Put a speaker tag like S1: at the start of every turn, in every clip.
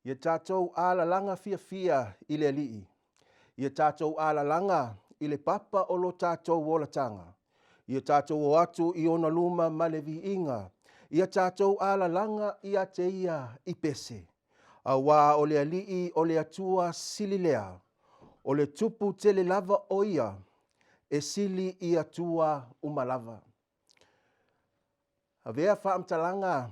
S1: Ia tatou alalaga fiafia i le Alii. Ia tatou alalaga i le papa o lo tatou olataga. Ia tatou o atu i ona luma ma le viiga. Ia tatou alalaga ia te ia i pese. Auā o le Alii o le Atua sili lea, o le Tupu tele lava o ia, e sili i atua uma lava. Avea faamatalaga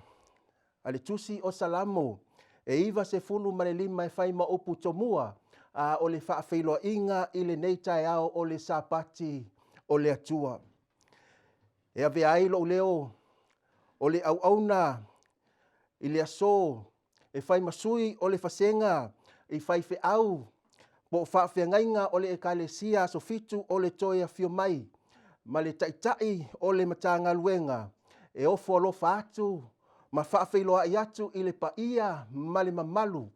S1: a le Tusi o Salamo e 95 e fai ma upu tomua a o le faafeiloaiga i lenei taeao o le Sapati o le Atua. E avea ai lou leo o le auauna i le aso e fai ma sui o le vasega i faifeau po o faafeagaiga o le Ekalesia Aso Fitu o le Toe Afio Mai ma le Taitai o le Matagaluega e ofo alofa atu ma faafeiloai atu i le paia ma le mamalu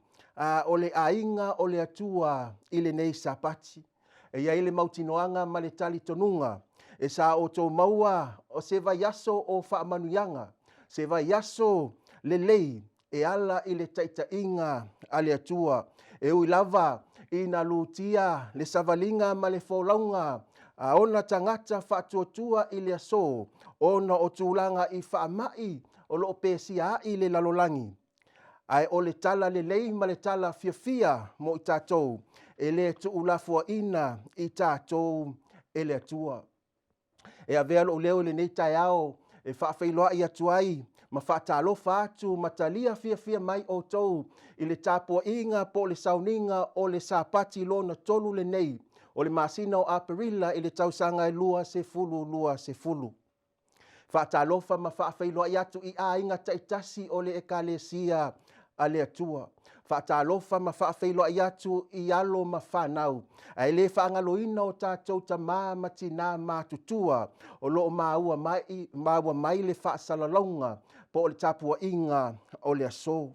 S1: o le aiga o le Atua i lenei Sapati. E i ai le mautinoaga ma le talitonuga e sa outou maua o se vaiaso o faamanuiaga, se vaiaso lelei e ala i le taitaiga a le Atua. E ui lava ina lutia le savaliga ma le folauga a ona tagata faatuatua i le aso ona o tulaga i faamai o lo o pesia ai le lalolagi, ae o le tala lelei ma le tala fiafia mo i tatou, e le tuulafoaiina i tatou e le Atua. E avea lou leo i lenei taeao e faafeiloai atu ai ma faatalofa atu ma talia fiafia mai outou i le tapuaiga po o le sauniga o le Sapati lona tolu lenei o le masina o Aperila i le tausaga e 2020. Faatalofa ma faafeiloai atu i aiga taitasi o le Ekalesia a le Atua. Faatalofa ma faafeiloai atu i alo ma fanau, ae le faagaloina o tatou tama ma tina matutua o lo o maua mai le faasalalauga po o le tapuaiga o le aso.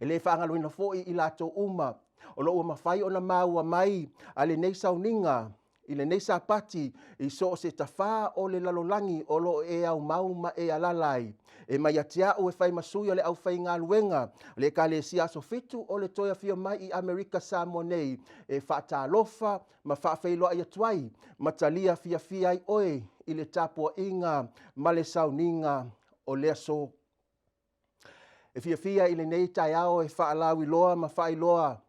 S1: E le faagaloina foi i latou uma o lo o ua mafai ona maua mai a lenei sauniga i lenei Sapati i so o se tafa o le lalolagi o lo o e aumau ma e alaala ai. E mai ia te au e fai ma sui o le aufaigaluega a le Ekalesia Aso Fitu o le Toe Afio Mai i Amerika Samoa nei, e faatalofa ma faafeiloai atu ai ma talia fiafia ai oe i le tapuaiga ma le sauniga o le aso. E fiafia i lenei taeao e faalauiloa ma faailoa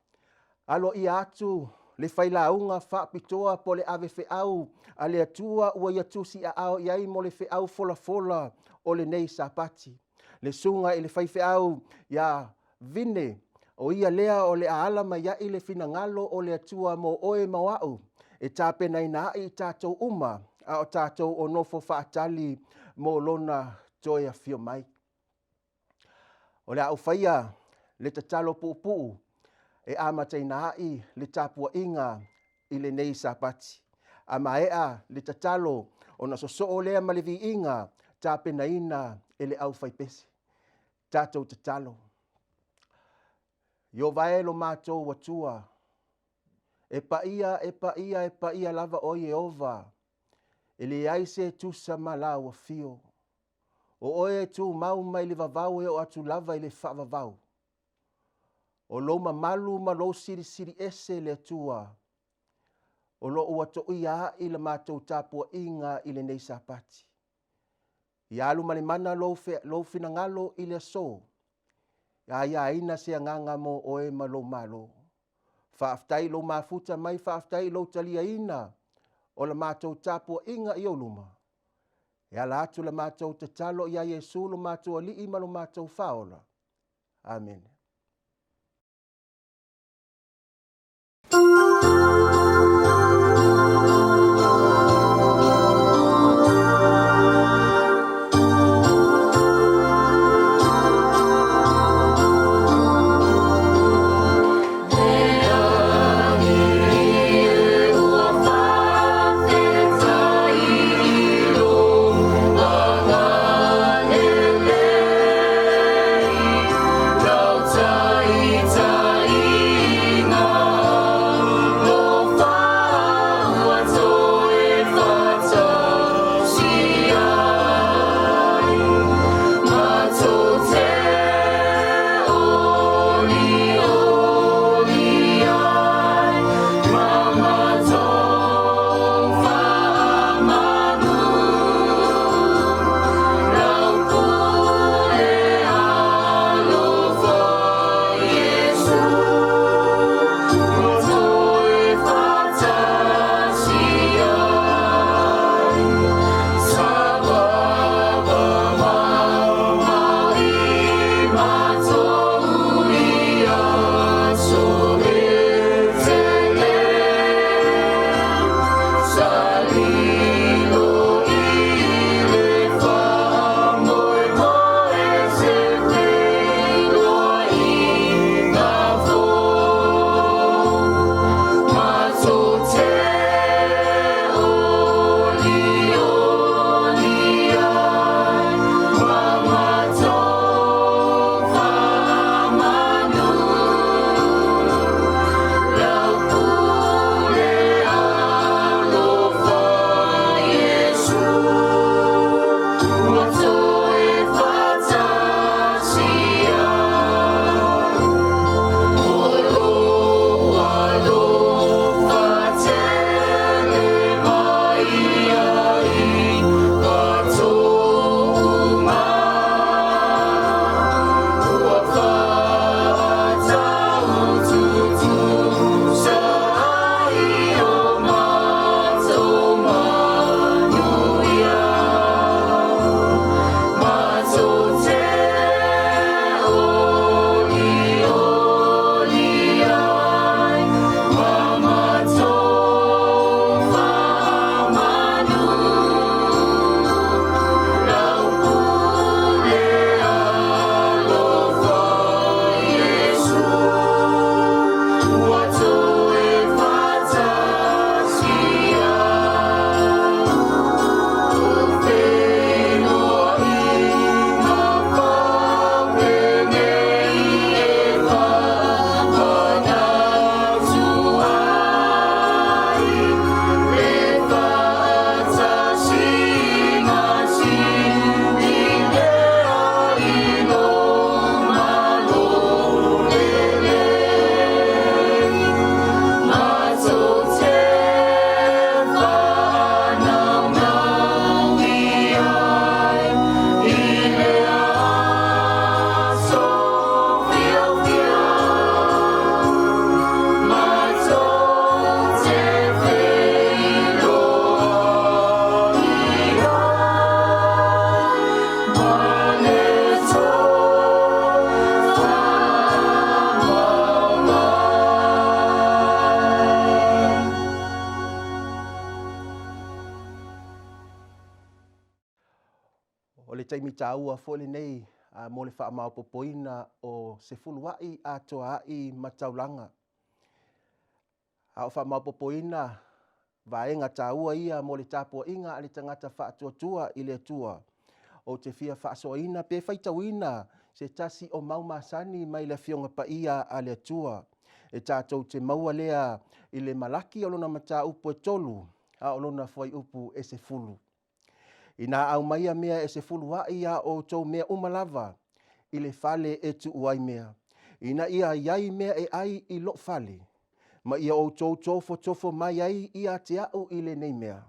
S1: aloaia atu le failauga faapitoa po o le ave feau a le Atua ua ia tusiaao i ai mo le feau folafola o lenei Sapati. Le susuga i le faifeau ia Vine, o ia lea o le a ala mai ai le finagalo o le Atua mo oe ma au e tapenaina ai i tatou uma a o tatou o nofo faatali mo lona toe afio mai. O le a ou faia le tatalo puupuu e amataina ai le tapuaiga i lenei Sapati. A maea le tatalo ona sosoo lea ma le viiga tapenaina e le aufaipese. Tatou tatalo. Ieova e lo matou Atua, e paia, e paia, e paia lava oe Ieova, e leai se tusa ma lau afio. O oe e tumau mai le vavau e oo atu lava i le faavavau. O lou mamalu ma lou silisili ese le Atua, o lo o ua toia ai la matou tapuaiga i lenei Sapati. Ia alu ma le mana lou finagalo i le aso, ia aiaina se agaga mo oe ma lou Malo. Faafetai i lou mafuta mai, faafetai i lou taliaina o la matou tapuaiga i ou luma. E ala atu la matou tatalo ia Iesu lo matou Alii ma lo matou Faaola. Amene. taua foi lenei mo le faamaopoopoina o sefulua'i atoa ai ma taulaga. A o faamaopoopoina vaega taua ia mo le tapuaiga a le tagata faatuatua i le Atua, ou te fia faasoaina pe faitauina se tasi o mau masani mai le Afioga Paia a le Atua e tatou te maua lea i le Malaki o lona mataupu e 3 a o lona fuaiupu e 10. Inā aumaia mea e sefulua'i a outou mea uma lava i le fale e tuu ai mea, ina ia i ai mea e ai i lou fale, ma ia outou tofotofo mai ai ia te a'u i lenei mea,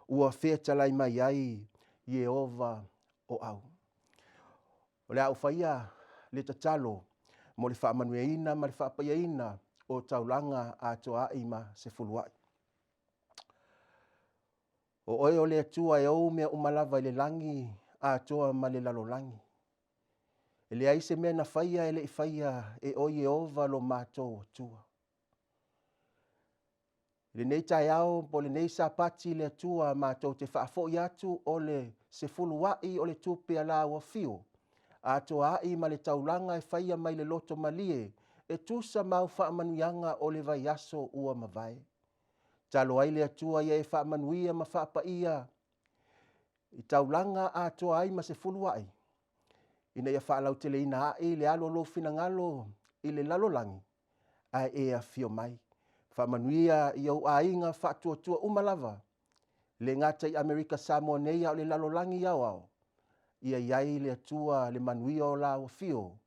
S1: ua fetalai mai ai Ieova o au. O le a ou faia le tatalo mo le faamanuiaina ma le faapaiaina o taulaga atoa ai ma sefulua'i. O oe o le Atua e ou mea uma lava i le lagi atoa ma le lalolagi. E leai se mea na faia e le i faia e oe Ieova lo matou Atua. I lenei taeao po o lenei Sapati le Atua matou te faafoi atu o le sefulua'i o le tupe a lau afio atoa ai ma le taulaga e faia mai le loto malie e tusa ma au faamanuiaga o le vaiaso ua mavae. Tatalo ai le Atua ia e faamanuia ma faapaia i taulaga atoa ai ma sefulua'i ina ia faalauteleina a'i le alu o lou finagalo i le lalolagi ae e afio mai. Faamanuia i ou aiga faatuatua uma lava, e le gata i Amerika Samoa nei a o le lalolagi aoao, ia i ai le Atua le manuia o lau afio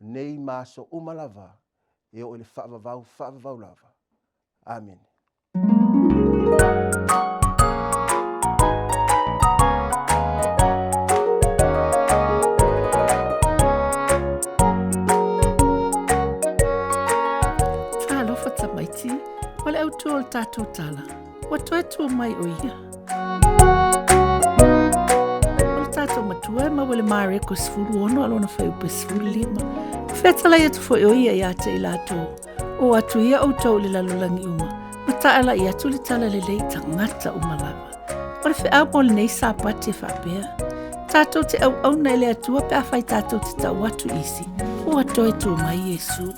S1: nei ma aso uma lava e oo i le faavavau faavavau lava. Amene.
S2: Talofa tamaiti, o le autu o le tatou tala, ua toe tua mai o ia. O le tatou matua e maua le Mareko 16 a lona fuaiupu e 15. Ua fetalai atu foi o ia ia te i latou O atu ia outou i le lalolagi uma, ma taala'i atu le tala lelei i tagata uma lava. O le feau mo lenei Sapati e faapea, tatou te auauna i le Atua pe afai tatou te tau atu i isi, ua toe tu mai Iesu.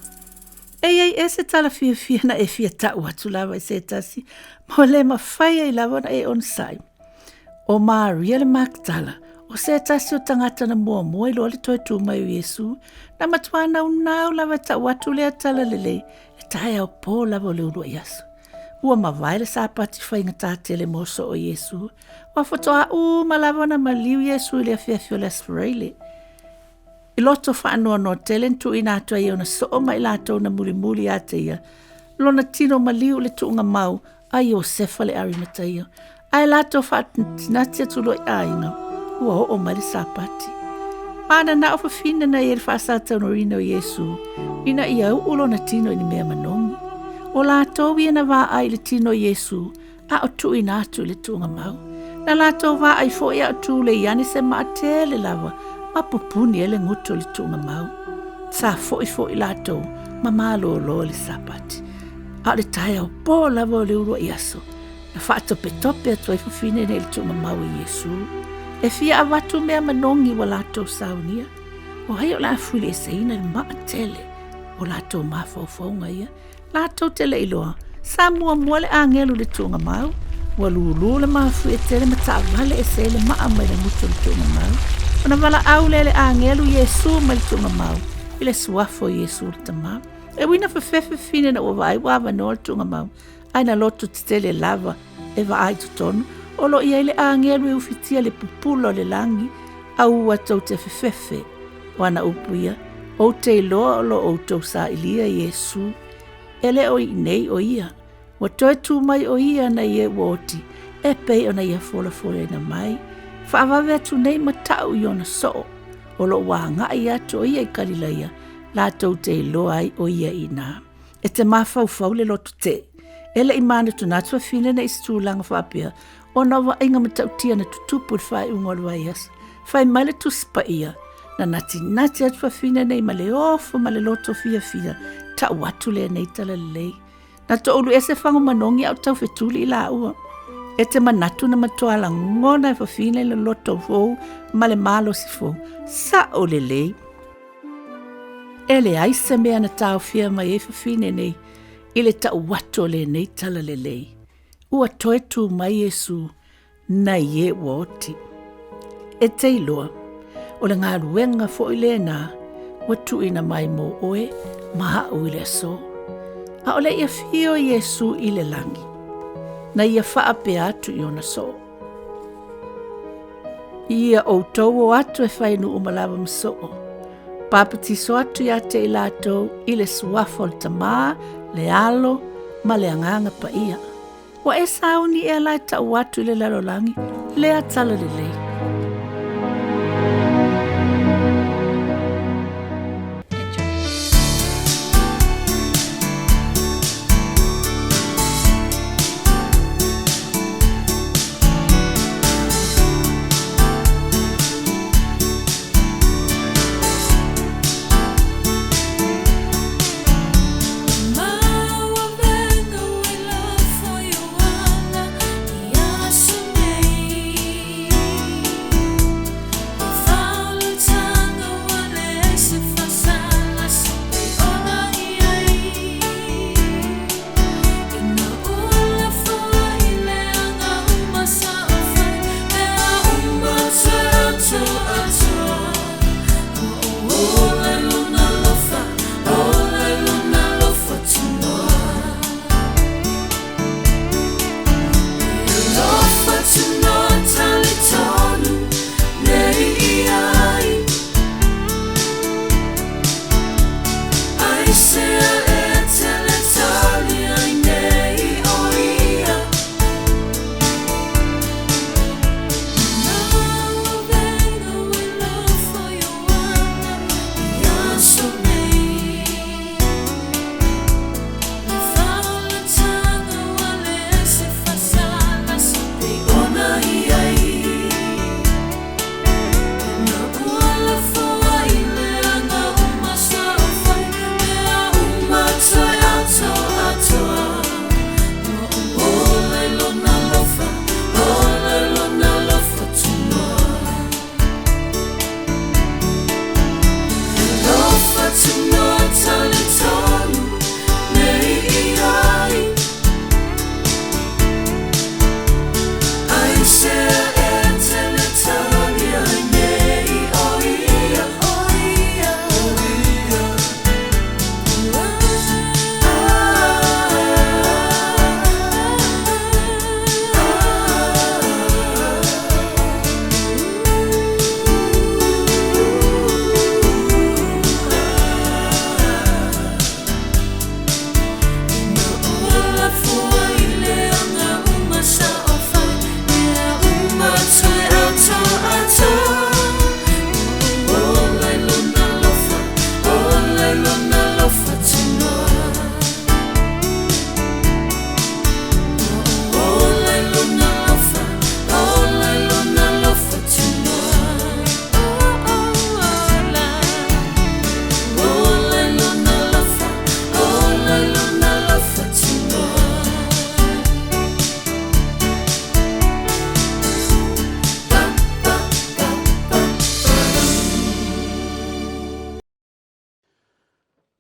S2: E i ai ea se tala fiafia na e fia tau atu lava i se tasi, ma ua le mafai ai lava ona e onosai? ʻO Maria le Maketala, o se tasi o tagata na muamua iloa le toe tu mai o Iesu, na matuā naunau lava e tau atu lea tala lelei le taeao pō lava o le uluai aso. Ua mavae le Sapati faigata tele mo soo o Iesu, ua faatoa uma lava ona maliu Iesu i le afiafi o le Aso Faraile. I loto faanoanoa tele na tuuina atu ai e ona soo ma i latou na mulimuli ia te ia, lona tino maliu i le tuuga mau a Iosefa le Arimataia, ae latou faatinatinati atu loa i aiga, ua oo mai le Sapati. Mananao fafine na i ai le faasataunoina o Iesu, ina ia uu lona tino i ni mea manogi. O latou ia na vaai i le tino o Iesu, a o tuuina atu i le tuugamau. Na latou vaai foi a o tulei ane se maa tele lava ma pupuni ai le gutu o le tuugamau. Sa foi foi latou ma malolo i le Sapati. A o le taeao pō lava o le uluai aso, na faatopetope atu ai fafine nei i le tuugamau e Iesu, e fia avatu mea manogi ua latou saunia. O ai o le a fuilieseina le maa tele o latou mafaufauga ia? Latou te le iloa, sa muamua le agelu i le tuugamau, ua lūlū le mafuie tele ma taavale ese ai le maa mai le gutu o le tuugamau. Ona valaau lea e le agelu Iesu mai le tuugamau i le suafa o Iesu le Tama. E ui na fefefe fine na ua vaai ua avanoa le tuugamau, ae na loto tetele lava e vaai i totonu, o lo o i ai le agelu e ufitia le pupula o le lagi, aua tou te fefefe. O ana upu ia, Ou te iloa o lo o outou sailia Iesu, e le o i inei o ia. Ua toe tu mai o ia na i e ua oti, e pei ona ia folafolaina mai. Faavave atu nei ma ta'u i ona soo, o lo o ua agai atu o ia i Kalilaia, latou te iloa ai o ia i ina. E te mafaufau le loto te, e le i manatunatu a Fine nei i se tulaga faapea, ona o vaaiga matautia na tutupu i le faaiuga o le vaiaso. Fai mai le Tusi Paia, na natinati atu fafine nei ma le ofo ma le loto fiafia, tau atu lenei talalelei. Na toulu ese fagu manogi a o taufetuli i laua. E te manatu na matua lagona e fafine le loto fou ma le malosi fou. Sa'o lelei. E leai se mea na taofia mai ai fafine nei i le ta'u atu o lenei talalelei. Ua toe tū mai Iesū nai e ua oti. E te iloa, o le galuega foi lena ua tuuina mai mō oe ma a'u i le aso. A o le i afio Iesū i le lagi, na ia faapea atu i ona soo. Ia outou o atu e fai nuu uma lava ma soo. Papatiso atu ia te i latou i le suafa o le Tamā, le Alo ma le Agaga Paia. Ua e sauni ea la e tau atu i le lalolagi lea tala lelei.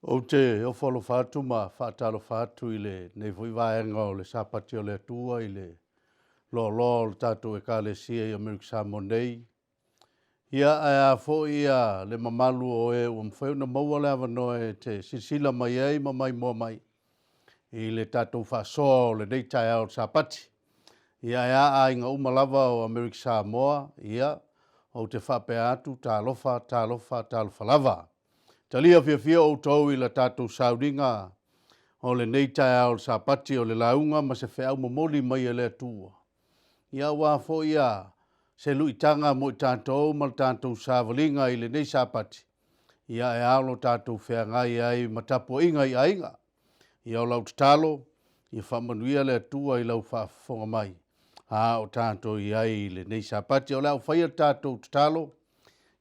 S3: Ou te ofo alofa atu ma faatalofa atu i lenei foi vaega o le Sapati o le Atua i le loaloa o le tatou Ekalesia i Amerika Samoa nei. Ia, ae a foi ia le mamalu o e ua mafai ona maua le avanoa e te silasila mai ai ma maimoa mai i le tatou faasoa o lenei taeao o le Sapati. Ia, ae a aiga uma lava o Amerika Samoa, ia, ou te faapea atu, talofa, talofa, talofa lava. Talia fiafia outou i la tatou sauniga o lenei taeao o le Sapati o le lauga ma se feau momoli mai e le Atua. Ia aua foi ia se luitaga mo i tatou ma le tatou savaliga i lenei Sapati, ia e ao lo tatou feagai ai ma tapuaiga i aiga. Ia o lau tatalo, ia faamanuia le Atua i lau faafofoga mai, a o tatou i ai i lenei Sapati. O le a ou faia le tatou tatalo,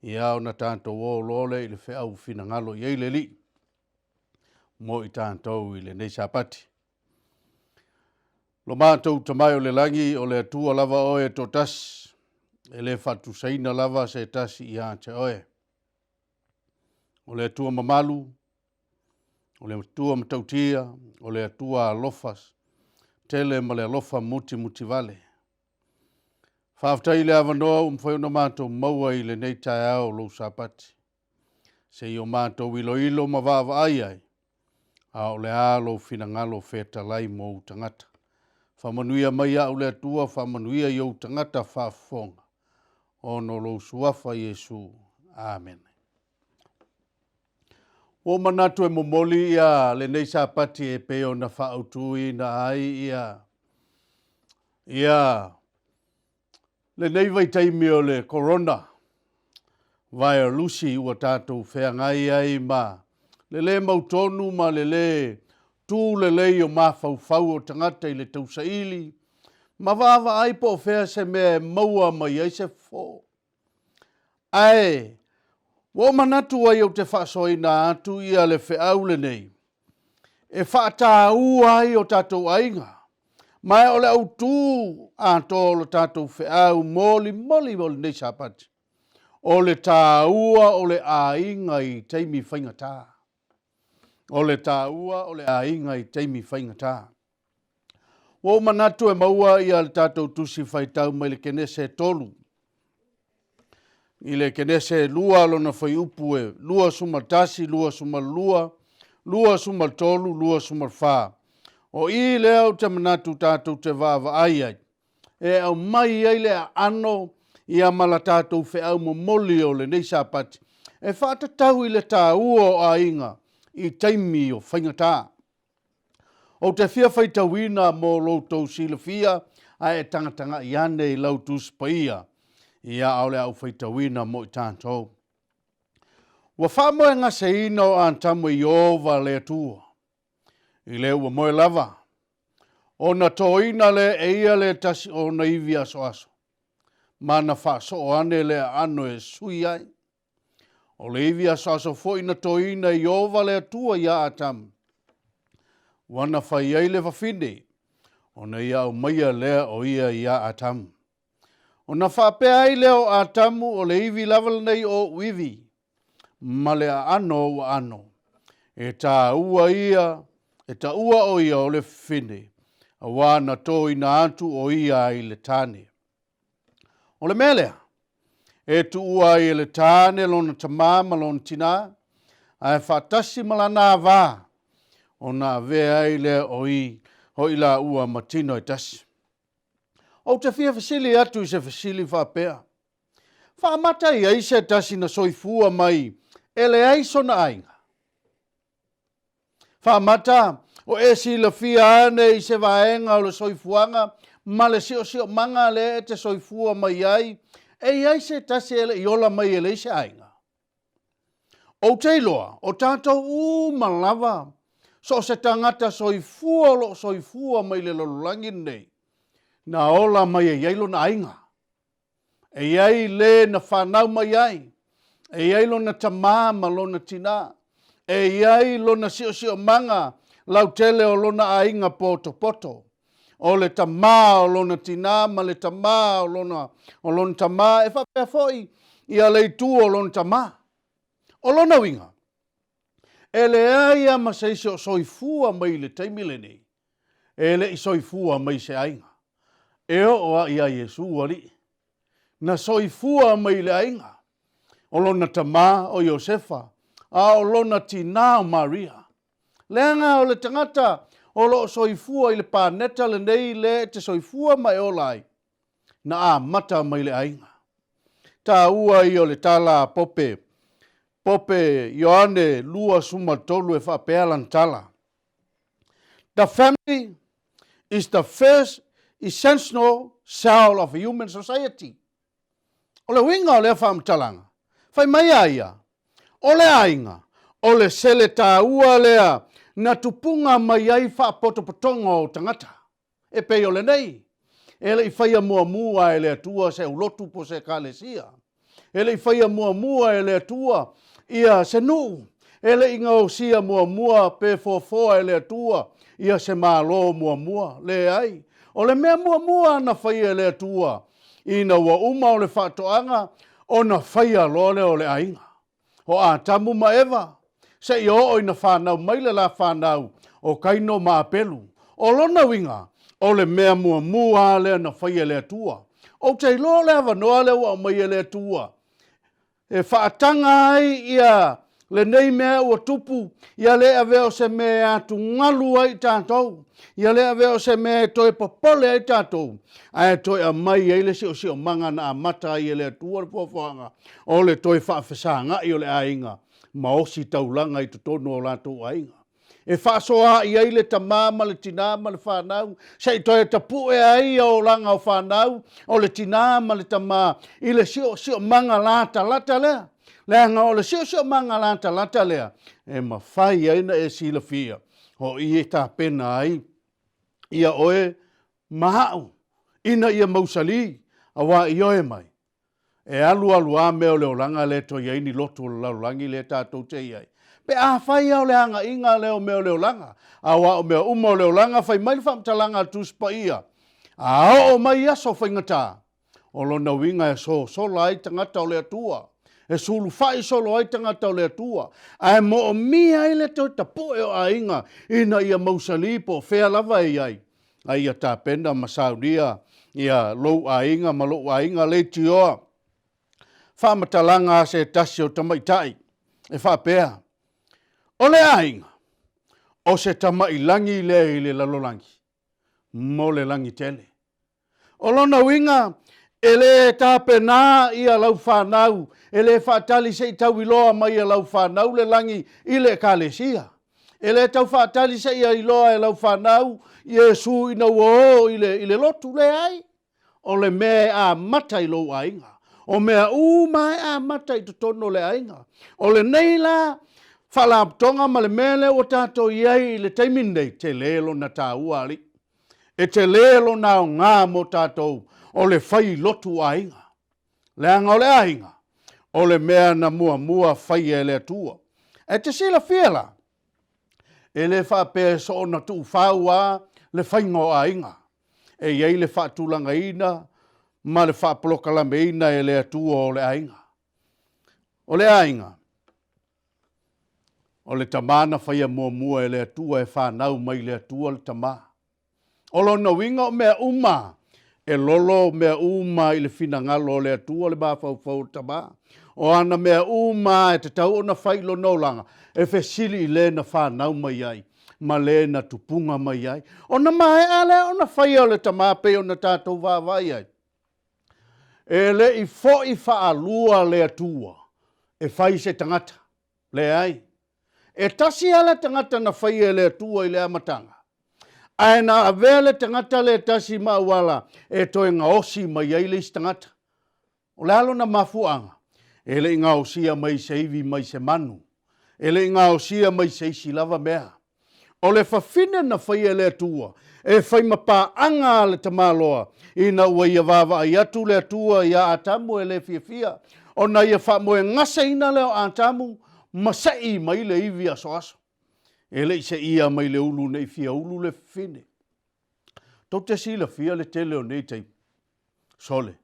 S3: ia ona tatou o loa lea i le feau finagalo i ai le Alii mo i tatou i lenei Sapati. Lo matou Tama e o le lagi, o le Atua lava oe e toatasi, e le faatusaina lava se tasi ia te oe. O le Atua mamalu, o le Atua matautia, o le Atua alofa tele ma le alofa mutimutivale. Faafetai i le avanoa ua mafai ona matou maua i lenei taeao o lou Sapati, se i o matou iloilo ma vaavaai ai, a o le a lou finagalo fetalai mo ou tagata. Faamanuia mai au le Atua, faamanuia i ou tagata faafofoga, ona o lou suafa Iesu. Amene. Ua ou manatu e momoli ia lenei Sapati e pei ona faaautuina ai ia ia lenei vaitaimi o le Corona Vaelusi ua tatou feagai ai ma le lē mautonu ma le lē tu lelei o mafaufau o tagata i le tausaili ma vaavaai po o fea se mea e maua mai ai se fofo. Ae ua ou manatu ai ou te faasoaina atu ia le feau lenei e faataua ai o tatou aiga, ma o le autu atoa o le tatou feau molimoli o lenei Sapati, o le taua o le aiga i taimi faigata. O le taua o le aiga i taimi faigata. Ua ou manatu e maua ia le tatou tusi faitau mai le Kenese 3, i le Kenese 2 lona fuaiupu e 21, 22, 23, 24. O i lea ou te manatu tatou te vaavaai ai, e aumai ai le aano ia ma la tatou feau momoli o lenei Sapati, e faatatau i le taua o aiga i taimi o faigata. Ou te fia faitauina mo lo outou silafia, ae e tagatagai ane i lau Tusi Paia, ia a o le a ou faitauina mo i tatou. Ua faamoegaseina o Atamu e Ieova le Atua, i le ua moe lava, ona toina lea e ia le tasi o ona ivi asoaso, ma na faasoo ane le aano e sui ai. O le ivi asoaso foi na toina e Ieova le Atua iā Atamu, ua na fai ai le fafine, ona ia aumaia lea o ia iā Atamu. Ona faapea ai lea o Atamu, o le ivi lava lenei o ou ivi, ma le aano o ou aano. E taua ia, e taua o ia o le fafine, auā na toina atu o ia i le tane. O le mea lea, e tuua ai e le tāne lona tamā ma lona tinā, ae faatasi ma lana avā, ona avea ai lea o i hoʻi lāua ma tino e tasi. Ou te fia fesili atu i se fesili faapea, Faamata i ai se tasi na soifua mai e leai sona aiga? Faamata, o e silafia ane i se vaega o le soifuaga ma le siosiomaga lea e te soifua mai ai, e i ai se tasi e le i ola mai e leai se aiga? Ou te iloa, o tatou uma lava, so o se tagata soifua o lo o soifua mai le lalolagi lenei, na ola mai e i ai lona aiga. E i ai le na fanau mai ai, e i ai lona tamā ma lona tinā, e i ai lona siosiomaga lautele o lona aiga potopoto, o le tamā o lona tinā ma le tamā o lona, o lona tamā, e faapea foi ia le itu o lona tamā. O lona uiga, e leai lava ma se isi o soifua mai i le taimi lenei, e le i soifua mai i se aiga. E oo lava ia Iesu Alii, na soifua mai i le aiga. O lona tamā o Iosefa, a o lona tinā o Maria. Leaga o le tagata o lo o soifua i le paneta lenei lea e te soifua ma e ola ai, na amata mai le aiga. Taua ia o le tala a Pope, Pope Ioane 23 e faapea lana tala, The family is the first essential cell of human society. O le uiga o lea faamatalaga, fai mai a ia, o le aiga, o le sele taua lea na tupuga mai ai faapotopotoga o tagata. E pei o lenei, e le i faia muamua e le Atua se aulotu po o se ekalesia. E le i faia muamua e le Atua ia se nuu. E le i gaosia muamua pe foafoa e le Atua ia se Malo muamua. Leai. O le mea muamua na faia e le Atua ina ua uma o le faatoaga, ona faia loa lea o le aiga. O Atamu ma Eva, seia oo ina fanau mai le la fanau o Kaino ma Apelu. O lona uiga, o le mea muamua lava lea na faia e le Atua. Ou te iloa o le avanoa lea ua aumai e le Atua e faataga ai ia lenei mea ua tupu, ia le avea o se mea e atugalu ai i tatou, ia le avea o se mea e toe popole ai tatou, ae toe aumai ai le siosiomaga na amata ai e le Atua le foafoaga o le toe faafesagai o le aiga ma ositaulaga i totonu o latou aiga. E faasoa i ai le tama ma le tinā ma le fanau, se i toe tapue ai olaga o fanau o le tinā ma le tama i le siosiomaga latalata lea. Leaga o le siosiomaga latalata lea e mafai ai ona e silafia o i e tapena ai ia oe ma au ina ia mausali, aua ioe mai, E alu alu lava mea o le olaga lea e toe i ai ni lotu o le lalolagi lea tatou te i ai. Pe afai lava o le agaiga lea o mea o le olaga, aua o mea uma o le olaga, fai mai le faamatalaga a le Tusi Paia, a oo mai i aso faigata, o lona uiga e sosola ai tagata o le Atua, e sulufai solo ai tagata o le Atua, ae moomia ai le toe tapue o aiga ina ia mausali po o fea lava e i ai. A ia tapena ma saunia ia lou aiga ma lou aiga leitioa. Faamatalaga a se tasi o tamaitai e faapea, O le aiga, o se tamai lagi lea i le lalolagi mo le lagi tele. O lona uiga, e le tapena ia lau fanau, e le faatali se i tauiloa mai e lau fanau le lagi i le Ekalesia. E le tau faatali se i iloa e lau fanau Iesu ina ua o i le lotu. Leai, o le mea e amata i lou aiga. O mea uma e amata i totonu o le aiga. O lenei la faalapotopotoga ma le mea lea ua tatou i ai i le taimi lenei, tele lona taua alii. E tele lona aoga mo tatou o le fai lotu aiga. Leaga o le aiga, o le mea na muamua faia e le Atua. Ae te silafia la, e le faapea e soona tuufau lava le faiga o aiga. E i ai le faatulagaina ma le faapolokalameina e le Atua o le aiga. O le aiga, o le tama na faia muamua e le Atua e fanau mai le Atua le tama. O lona uiga o mea uma e lolo mea uma i le finagalo o le Atua le mafaufau o le tama. O ana mea uma e tatau ona fai i lona olaga, e fesili i le na fanau mai ai ma le na tupuga mai ai. Ona maea lea ona faia o le tama pei ona tatou vaavaai ai. E le i foi faalua le Atua e fai se tagata. Leai. E tasi lava le tagata na faia e le Atua i le amataga, ae na avea le tagata lea e tasi ma auala e toe gaosi mai ai le isi tagata. O le a lona mafuaaga? E le i gaosia mai i se ivi mai se manu. E le i gaosia mai i se isi lava mea. O le fafine na faia e le Atua e fai ma paaga a le tamaloa, ina ua ia vaavaai atu le Atua iā Atamu e le fiafia, ona ia faamoegaseina lea o Atamu ma sei mai le ivi asoaso. E le i seia mai le ulu ne i fia ulu le fafine. Tou te silafia le tele o nei taimi. Sole,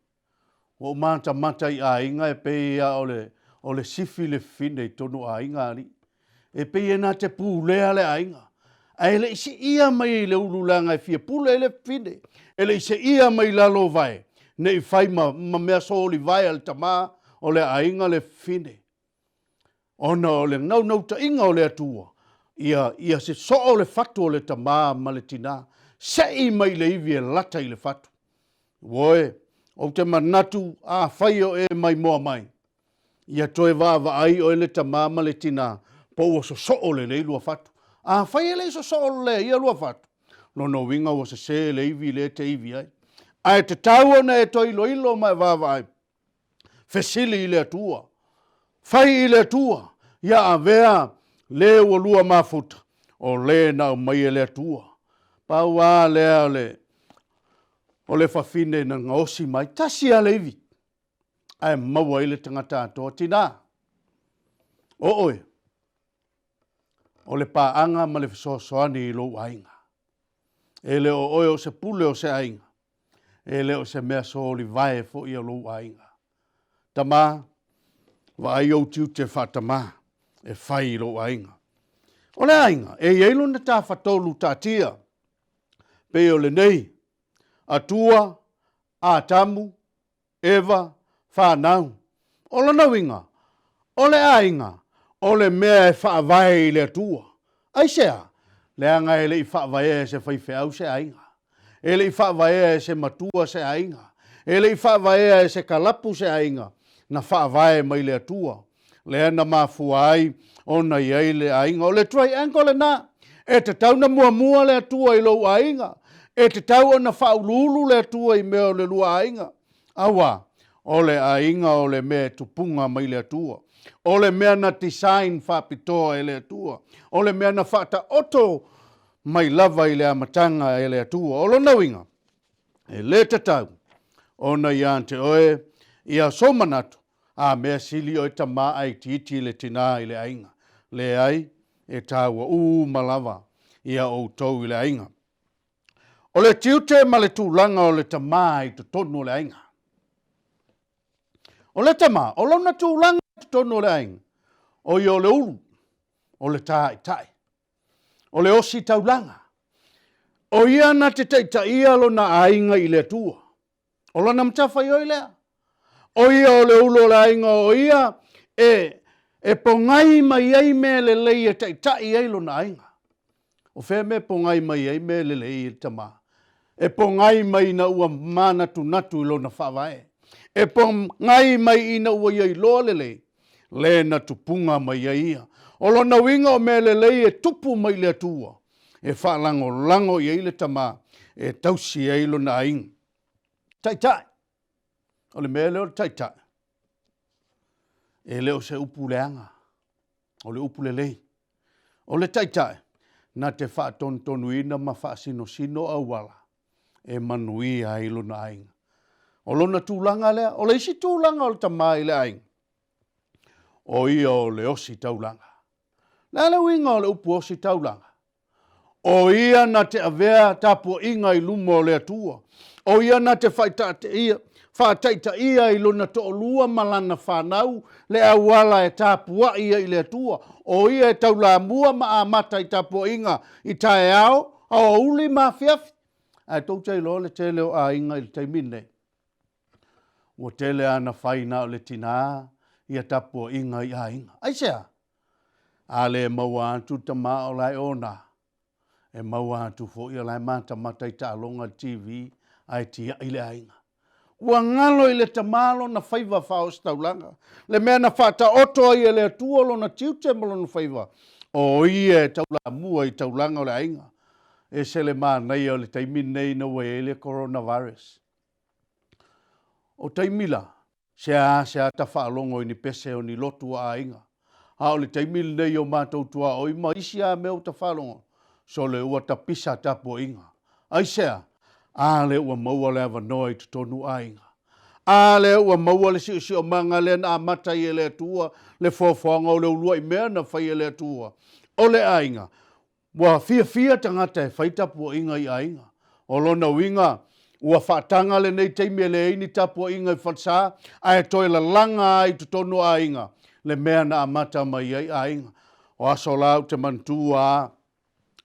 S3: Ua ou matamata i aiga e pei lava o le, o le sifi le fafine i totonu o aiga alii. E pei e na te pulea le aiga. Ae le i siia mai i le ulu leaga e fia pule ai le fafine. E le i seia mai i lalo o vae, ne i fai ma, ma mea solivae a le tama o le aiga le fafine. Ona o le naunautaiga o le Atua, ia, ia sosoo le fatu o le tama ma le tina, sei mai le ivi e lata i le fatu. Uoe, ou te manatu afai o e maimoa mai, ia toe vaavaai oe le tama ma le tina po ua sosoo lelei lua fatu. Afai e le i sosoo lelei ia lua fatu, lona uiga ua sese le ivi lea e te ivi ai. Ae tatau ona e toe iloilo ma e vaavaai Fesili i le Atua. Fai i le Atua, ia avea le ua lua mafuta, o le na aumai e le Atua. Pau lava lea o le, o le fafine na gaosi mai, tasi lava le ivi, ae maua ai le tagata atoa. Tina, o oe, o le paaga ma le fesoasoani i lou aiga. E le o oe o se pule o se aiga, e le o se mea solivae foi o lou aiga. Tama, vaai ou tiute faatamā e fai i lou aiga. O le aiga, e i ai lona tafatolu taatia, pei o lenei, Atua, Atamu, Eva, fanau. O lona uiga, o le aiga, o le mea e faavae i le Atua. Aisea? Leaga e le i faavaea e se faifeau se aiga. E le i faavaea e se matua se aiga. E le i faavaea e se kalapu se aiga. Na faavae mai le Atua. Lea na mafua ai ona i ai le aiga. O le triangle lena. E tatau ona muamua le Atua i lou aiga. E tatau ona faauluulu le Atua i mea o le lua aiga. Aua, o le aiga o le mea e tupuga mai le Atua. O le mea na design faapitoa e le Atua. O le mea na faataoto mai lava i le amataga e le Atua. O lona uiga, e le tatau ona ia te oe ia sou manatu, a mea sili oe tama ae itiiti le tinā i le aiga. Leai, e taua uma lava ia outou i le aiga. O le tiute ma le tulaga o le tama i totonu o le aiga. O le tama, o lona tulaga i totonu o le aiga, o ia o le ulu, o le tāitai, o le ositaulaga. O ia na te taitaia lona aiga i le Atua. O lona matafaioi lea. O ia o le ulu o le aiga, o ia e, e pogai mai ai mea lelei e taitai ai lona aiga. O fea mea e pogai mai ai mea lelei e le tama? E pogai mai ina ua manatunatu i lona faavae. E pogai mai ina ua ia iloa lelei le na tupuga mai ai ia. O lona uiga o mea lelei e tupu mai le Atua, e faalagolago i ai le tama e tausi ai lona aiga. Taitai. O le mea lea o le taitai, e le o se upu leaga, o le upu lelei. O le taitai, na te faatonutonuina ma faasinosino auala e manuia ai lona aiga. O lona tulaga lea, o le isi tulaga o le tama i le aiga, o ia o le ositaulaga. Le a le uiga o le upu ositaulaga? O ia na te avea tapuaiga i luma o le Atua. O ia na te faitatia, faataitaia i lona toalua ma lana fanau le auala e tapuai ai i le Atua. O ia e taulamua ma amata i tapuaiga i taeao, aoauli ma afiafi. Ae tou te iloa le tele o aiga i le taimi lenei, ua tele lava ina fai na o le tina ia tapuaiga i aiga. Aisea? A le maua atu le tama o la e ona, e maua atu foi o la e matamata i taaloga i le TV ae tiai le aiga. Ua galo i le tama lona faiva faaositaulaga, le mea na faataoto ai e le Atua lona tiute ma lona faiva, o ia e taulamua i taulaga o le aiga. E ese le manaia o le taimi lenei ina ua i ai le coronavirus. O taimi la, seasea ta faalogo i ni pese o ni lotu a aiga. A o le taimi lenei o matou tuaoi ma isi lava mea ua ta faalogo, sole ua tapisa tapuaiga. Aisea? A lea ua maua le avanoa i totonu aiga. A lea ua maua le siosiomaga lea na amata ai e le Atua le foafoaga o le uluai mea na fai e le Atua, o le aiga. Ua fiafia tagata e fai tapuaiga i aiga. O lona uiga, ua faataga lenei taimi e leai ni tapuaiga i falesa, ae toe lalaga ai i totonu o aiga le mea na amata mai ai aiga. O aso la ou te manatua a,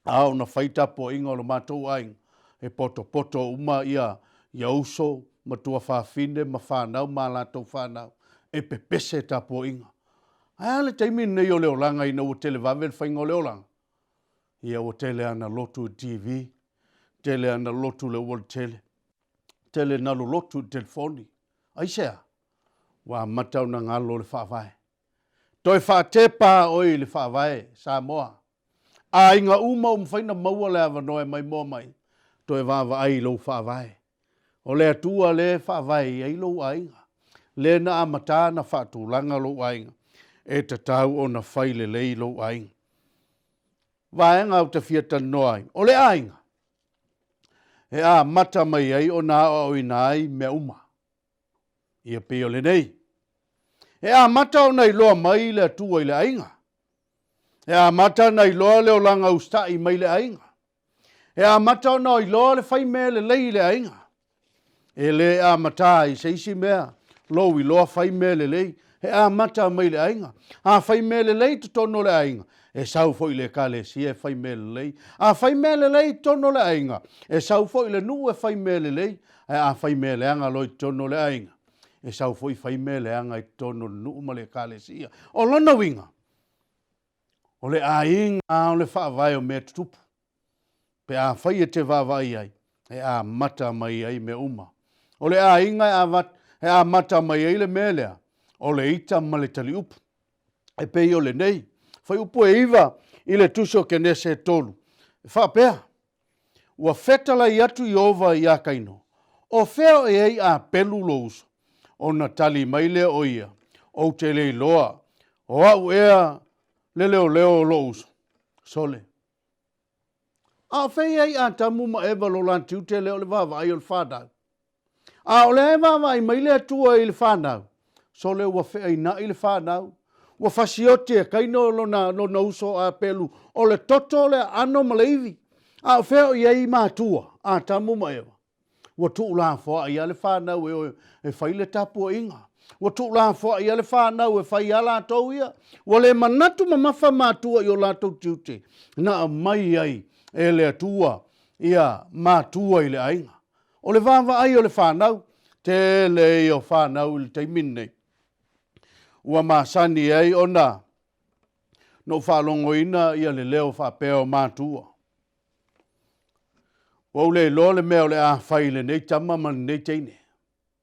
S3: a o na fai tapuaiga o lo matou aiga, e potopoto uma ia, ia uso ma tuafafine ma fanau ma a latou fanau e pepese tapuaiga. Ae a le taimi lenei o le olaga ina ua televave le faiga o le olaga? Ia ua tele ana lotu i le TV, tele ana lotu i le aualatele, tele na lolotu i le telefoni. Aisea? Ua amata ona galo le faavae. Toe faatepa oe i le faavae, Samoa. Aiga uma ua mafai ona maua le avanoa e maimoa mai, toe vaavaai i lou faavae. O le Atua lea e faavae i ai lou aiga, lea na amata na faatulaga lou aiga, e tatau ona fai lelei lou aiga. Vaega ou te fia talanoa ai, o le aiga e amata mai ai ona aoaoina ai mea uma. Ia pei o lenei. E amata ona iloa mai le Atua i le aiga. E amata ona iloa le olaga usitai mai le aiga. E amata ona iloa le fai mea lelei i le aiga. E le amata i se isi mea lou iloa fai mea lelei, e amata mai le aiga. A fai mea lelei i totonu o le aiga, e sau foi i le ekalesia e fai mea lelei. A fai mea lelei i totonu o le aiga, e sau foi i le nuu e fai mea lelei. Ae a fai mea leaga loa i totonu o le aiga, e sau foi fai mea leaga i totonu o le nuu ma le ekalesia. O lona uiga, o le aiga lava o le faavae o mea tutupu. Pe afai e te vaavaai i ai, e amata mai ai mea uma. O le aiga e amata mai ai le mea lea, o le ita ma le taliupu. E pei o lenei, fuaiupu e 9 i le tusi o Kenese e 3, e faapea, Ua fetalai atu Ieova iā Kaino, O fea o i ai Apelu lou uso? Ona tali mai lea o ia, Ou te le iloa, o au ea le leoleo o lou uso? Sole. A o fea i ai Atamu ma Eva lo la tiute lea o le vaavaai o le fanau? A o lea e vaavaai mai le Atua i le fanau, sole ua feaina'i le fanau, ua fasioti e Kaino lona, lona uso o Apelu, o le toto, le aano ma le ivi. A o fea o i ai matua, Atamu ma Eva? Ua tuulafoai lava le fanau e o e fai le tapuaiga. Ua tuulafoai lava le fanau e fai a latou ia. Ua le manatu mamafa matua i o latou tiute na aumai ai e le Atua ia matua i le aiga. O le vaavaai o le fanau, tele ia o fanau i le taimi lenei ua masani ai ona na ou faalogoina ia le leo faapea o matua. Ua ou le iloa le mea o le a fai i lenei tama ma lenei teine.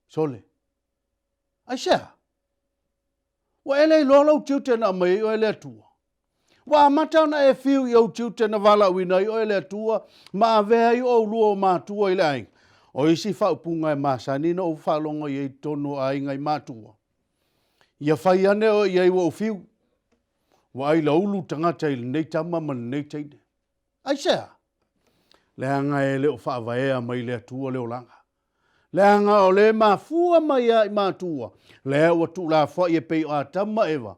S3: Sole. Aisea? Ua e le iloa lou tiute na aumai ai oe e le Atua? Ua amata ona e fiu i ou tiute na valaauina ai oe e le Atua ma avea ai oulua o matua i le aiga. O isi faaupuga e masani na ou faalogo i ai i totonu o aiga i matua. Ia fai ane oe i ai ua ou fiu. Ua ailaulu tagata i lenei tama ma lenei teine. Aisea? Leaga e le o faavaea mai le Atua le olaga. Leaga o le mafua mai lava i matua, lea ua tuulafoai e pei o Atamu ma Eva,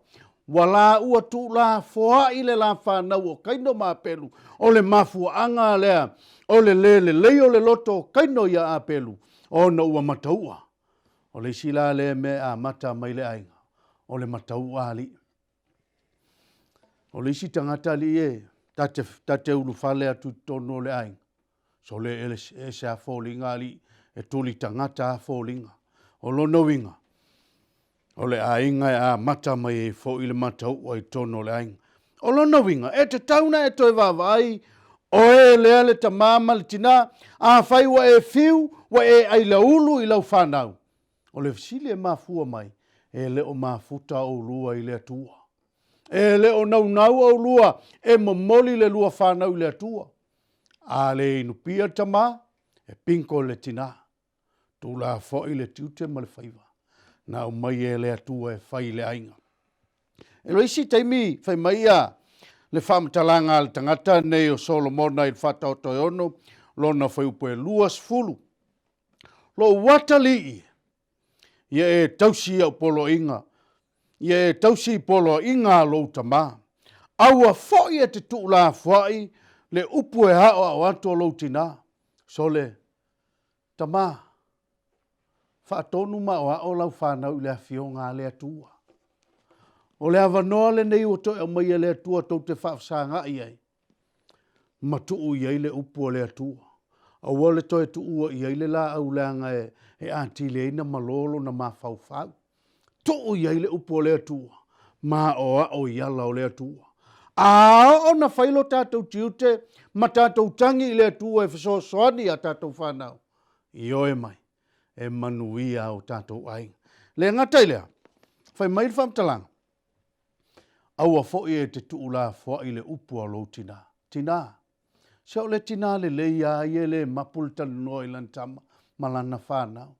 S3: ua laua tuulafoai le la fanau o Kaino ma Apelu, o le mafuaaga lea o le le lelei o le loto o Kaino ia Apelu, ona ua mataua. O le isi la lea mea e amata mai le aiga, o le mataua alii. O le isi tagata alii e, ta te, ta te ulufale atu i totonu o le aiga, sole e ese a foliga alii, e tuli tagata a foliga. O lona uiga, o le aiga e amata mai ai foi le mataua i totonu o le aiga. O lona uiga, e tatau ona e toe vaavaai, o e lea le tamā ma le tinā, afai ua e fiu, ua e ailaulu i lau fanau, O le fesili e mafua mai, e le o mafuta oulua i le Atua. E le o naunau oulua e momoli le lua fanau i le Atua. A le inupia le tamā, e pinko le tinā. Tulafoai le tiute ma le faiva na aumai e le Atua e fai i le aiga. E le isi taimi fai mai ia le faamatalaga a le tagata nei o Solomona i le Faataoto e ono, lona fuaiupu e 20. Lou atalii, ia e tausi i au poloaiga, ia e tausi i poloaiga a lou tamā. Aua foi e te tuulafoai le upu e aoao atu o lou tinā. Sole, Tamā, faatonu ma aoao lau fanau i le Afioga a le Atua. O le avanoa lenei ua toe aumaia e le Atua tou te faafesagai ai. ma tuu i ai le upu a le Atua. Aua le toe tuua i ai le laau leaga e atili ai na malo lona mafaufau. Tuu i ai le upu a le Atua ma aoao i ala o le Atua. A oo na fai lo tatou tiute ma tatou tagi i le Atua e fesoasoani i a tatou fanau, ioe mai, e manuia o tatou aiga. Le gata i lea, fai mai le faamatalaga, Aua foi e te tuulafoai le upu a lou tinā. Tinā, se o le tinā lelei a ia e le mapu le talanoa i lana tama ma lana fanau.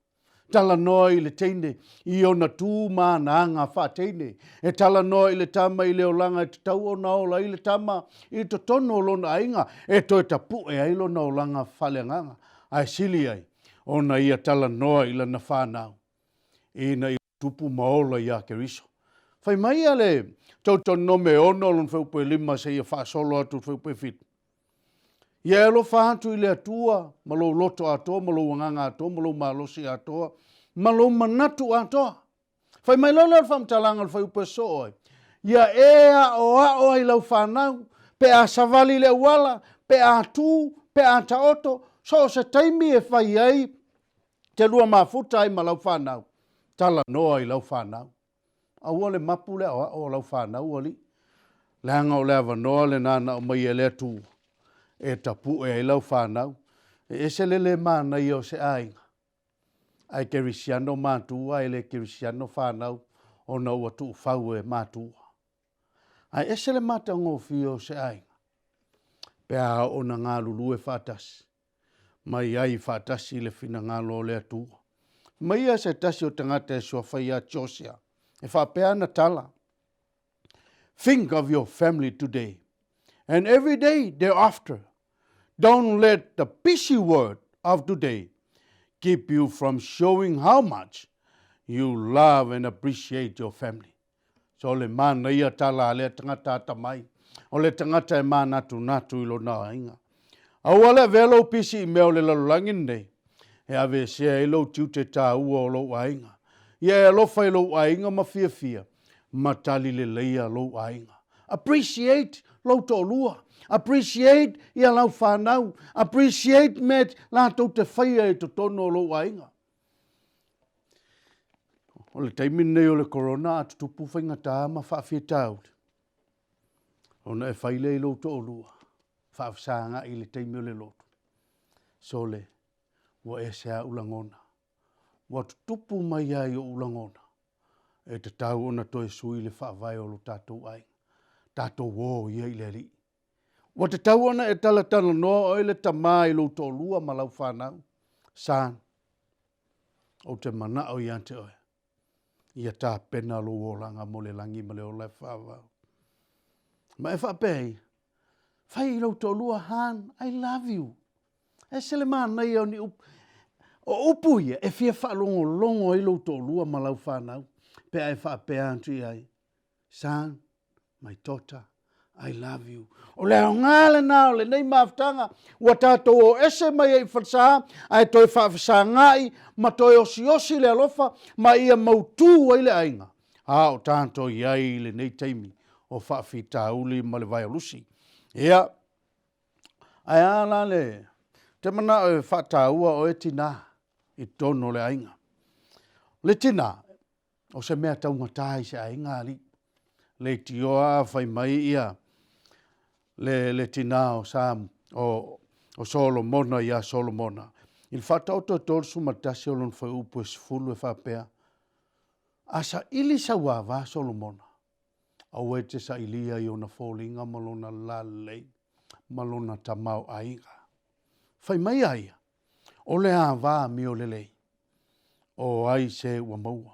S3: Talanoa i le teine i ona tu ma ana aga faateine. E talanoa i le tama i le olaga e tatau ona ola ai le tama i totonu o lona aiga e toe tapue ai lona olaga faaleagaga. Ae sili ai ona ia talanoa i lana fanau ina ia tupu ma ola iā Keriso. Fai mai ia le Teutonome 6 lona fuaiupu e 5 seia faasolo atu i le fuaiupu e 7. Ia e alofa atu i le Atua ma lou loto atoa ma lou agaga atoa ma lou malosi atoa ma lou manatu atoa. Fai mai loa lea o le faamatalaga o le fuaiupu e sosoo ai, Ia e aoao ai lau fanau, pe a savali i le auala, pe a tu, pe a taoto, so o se taimi e fai ai te lua mafuta ai ma lau fanau, talanoa i lau fanau. Aua le mapu le aoao o lau fanau alii, leaga o le avanoa lena na aumai e le Atua e tapue ai lau fanau. E ese le le manaia o se aiga ae kerisiano matua ae le kerisiano fanau ona ua tuufau e matua. Ae ese le matagofie o se aiga pe a oo ina galulue faatasi ma i ai faatasi le finagalo o le Atua. Fai mai ia se tasi o tagata e suafa ia Josia, e faapea ana tala, Think of your family today and every day thereafter. Don't let the busy world of today keep you from showing how much you love and appreciate your family. So le manaia tala a lea tagata atamai, o le tagata e manatunatu i lona aiga. Aua le avea lou pisi i mea o le lalolagi lenei, e aveesea ai lou tiute taua o lou aiga. Ia e alofa i lou aiga ma fiafia ma tali leleia lou aiga. Appreciate lou toalua, appreciate ia lau fanau, appreciate mea latou te faia i totonu o lou aiga. O le taimi lenei o le corona a tutupu faigata ma faafitauli, ona e fai lea i lou toalua, faafesagai i le taimi o le lotu. Sole, ua ese lava ou lagona. Ua tutupu mai lava i ou lagona, e tatau ona toe sui le faavae o lo tatou aiga. Tatou o ia i le Alii. Ua tatau ona e talatalanoa oe le tama i lou toalua ma lau fanau. Son, ou te manao ia te oe, ia tapena lou olaga mo le lagi ma le ola e faavavau. Ma e faapea ia, fai i lou toalua, Hon, I love you. E ese le manaia o ni upu. O upu ia e fia faalogologo ai lou toalua ma lau fanau pe a e faapea atu i ai, Son, my daughter, I love you. O le aoga lena o lenei mafutaga ua tatou o ese mai ai i falesa ae toe faafesagai ma toe osiosi le alofa ma ia mautu ai le aiga a o tatou i ai i lenei taimi o faafitauli ma le vaelusi. Ia, ae a la le te manao e faataua oe tinā i totonu o le aiga. O le tinā, O se mea taugata i se aiga alii. Leitioa a fai mai ia le, le tinā o Sa, o, o Solomona iā Solomona. I le faataoto e 31 o lona fuaiupu e 10 e faapea, A saili sau ava Solomona, aua e te sailia i ona foliga ma lona lalelei ma lona tamaoaiga. Fai mai a ia, O le ava amio lelei, o ai se ua maua.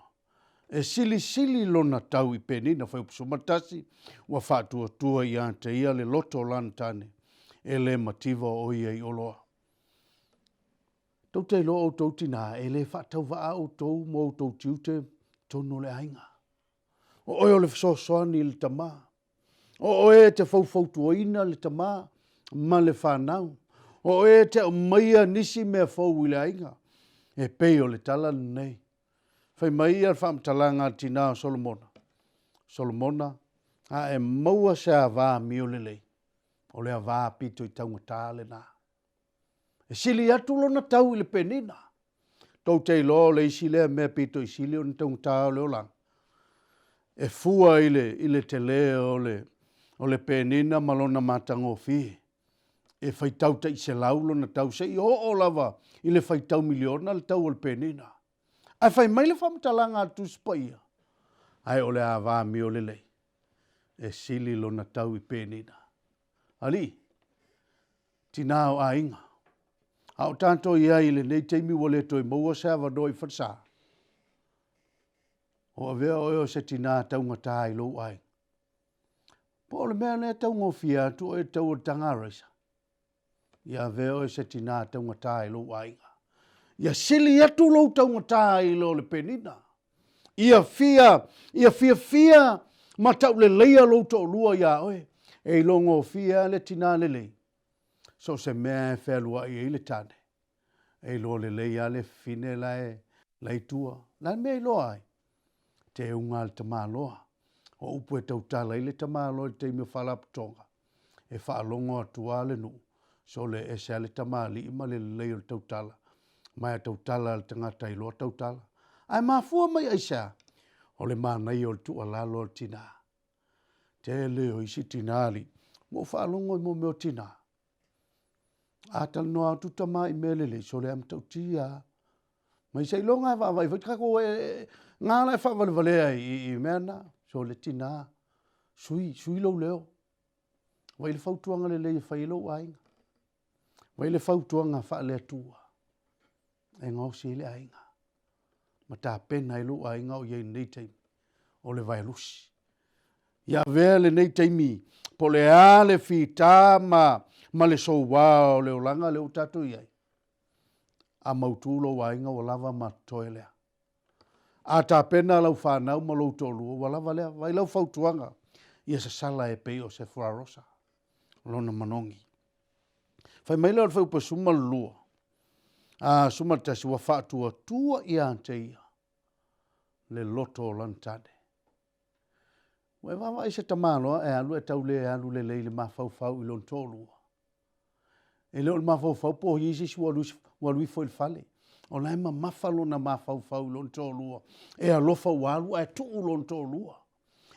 S3: E silisili lona tau i Penina Fuaiupu 11, ua faatuatua ia te ia le loto o lana tane, e le mativa o ia i oloa. Tou te iloa outou tinā, e le faatauvaa outou ma outou tiute i totonu o le aiga. O oe o le fesoasoani i le tama. O oe e te faufautuaina le tama ma le fanau. O oe e te aumaia nisi mea fou i le aiga. E pei o le tala lenei. Fai mai ia le faamatalaga a le tina o Solomona, Solomona, a e maua se ava amio lelei, o le ava pito i taugata lena. E sili atu lona tau i le penina. Tou te iloa o le isi lea mea pito i sili ona taugata o le olaga. E fua i le, i le tele o le, o le penina ma lona matagofie. E faitau taiselau lona tau seia oo lava i le faitau miliona le tau o le penina. Ae fai mai le faamatalaga a le Tusi Paia, ae o le ava amio lelei, e sili lona tau i penina. Alii, Tina o aiga. A o tatou i ai i lenei taimi ua le toe maua se avanoa i falesa. O avea oe o se tina taugata i lou aiga. Po o le mea lea taugofie atu oe i le tau o le taga raisa. Ia avea oe se tina taugata i lou aiga. Ia sili atu lou taugata i lo le penina. Ia fia, ia fiafia ma tauleleia lou toalua iā oe. E ilogofie lava le tina lelei. So o se mea e fealuai ai le tane, e iloa lelei lava le fafine la e la i tua. O le a le mea e iloa ai? Teuga a le tamaloa. O upu e tautala ai le tamaloa i le taimi o faalapotopotoga, e faalogo atu lava le nuu, sole e ese lava le tamalii ma le lelei o le tautala, ma e tautala lava i le tagata e iloa tautala. Ae mafua mai aisea? O le manaia o le tuualalo a le tina. Tele o isi tina alii, ua ou faalogo i mea o tina, a talanoa atu tama i mea lelei, sole a matautia lava. Mai seiloga e vaavaai foi tatou e na la e faavalevalea i mea na. Sole tina, sui, sui lou leo. Vaai le fautuaga lelei e fai ai lou aiga. Vaai le fautuaga faale-Atua e gaosi ai le aiga ma tapena ai lou aiga o i ai i lenei taimi o le vaelusi. Ia avea lenei taimi po o le a le fita ma, ma le soua o le olaga lea ua tatou i ai, a mautu lou aiga ua lava ma totoe lea. A tapena lau fanau ma lou toalua, ua lava lea. Vaai lau fautuaga, ia sasala e pei o se fuarosa lona manogi. Fai mai lea o le fuaiupu 12, a 11, ua faatuatua ia te ia le loto o lana tane. Ua e vaavaai i se tamaloa e alu ae tau le alu lelei i le mafaufau i lona toalua? E le o le mafaufau po o i ai se isi ua alu ifo i le fale. O la e mamafa lona mafaufau i lona toalua, e alofa ua alu ae tuu lona toalua.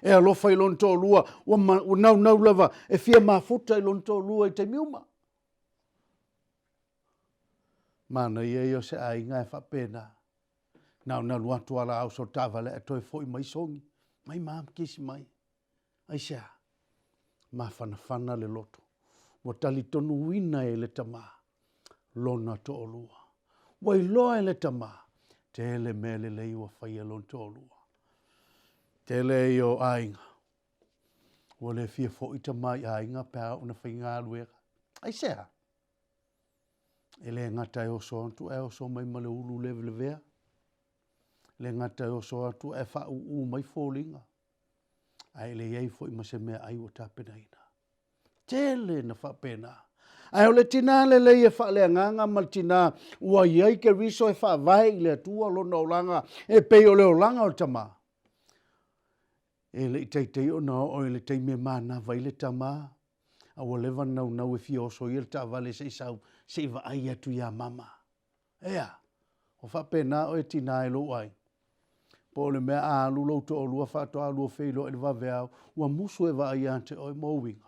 S3: E alofa i lona toalua, ua naunau lava e fia mafuta i lona toalua i taimi uma. Manaia ia o se aiga e faapena. Na ona alu atu lava o le a oso i le taavale ae toe foi mai sogi, mai ma kisi mai. Aisea? Mafanafana le loto, ua talitonuina e le tama lona toalua. Ua iloa e le tama, tele mea lelei ua faia e lona toalua. Tele ia o aiga, ua le fia foi tama i aiga pe a oo ina faigaluega. Aisea? E le gata e oso atu ae oso mai ma le ulu levelevea, e le gata e oso atu ae faauu mai foliga, ae le i ai foi ma se meaai ua tapenaina. Tele na faapena. Ae o le tina lelei e faaleagaga ma le tina ua i ai Keriso e faavae i le Atua lona olaga e pei o le olaga o le tama. E le i teitei ona oo i le taimi e manava ai le tama, a ua leva ona naunau e fia oso ia le taavale se i sau se i vaai atu ia mama. Ea, ua faapena oe tina e lou aiga. Po o le mea a alu lou toalua faatoa lua feiloai i le vaveao, ua musu e vaai ia te oe ma ou uiga.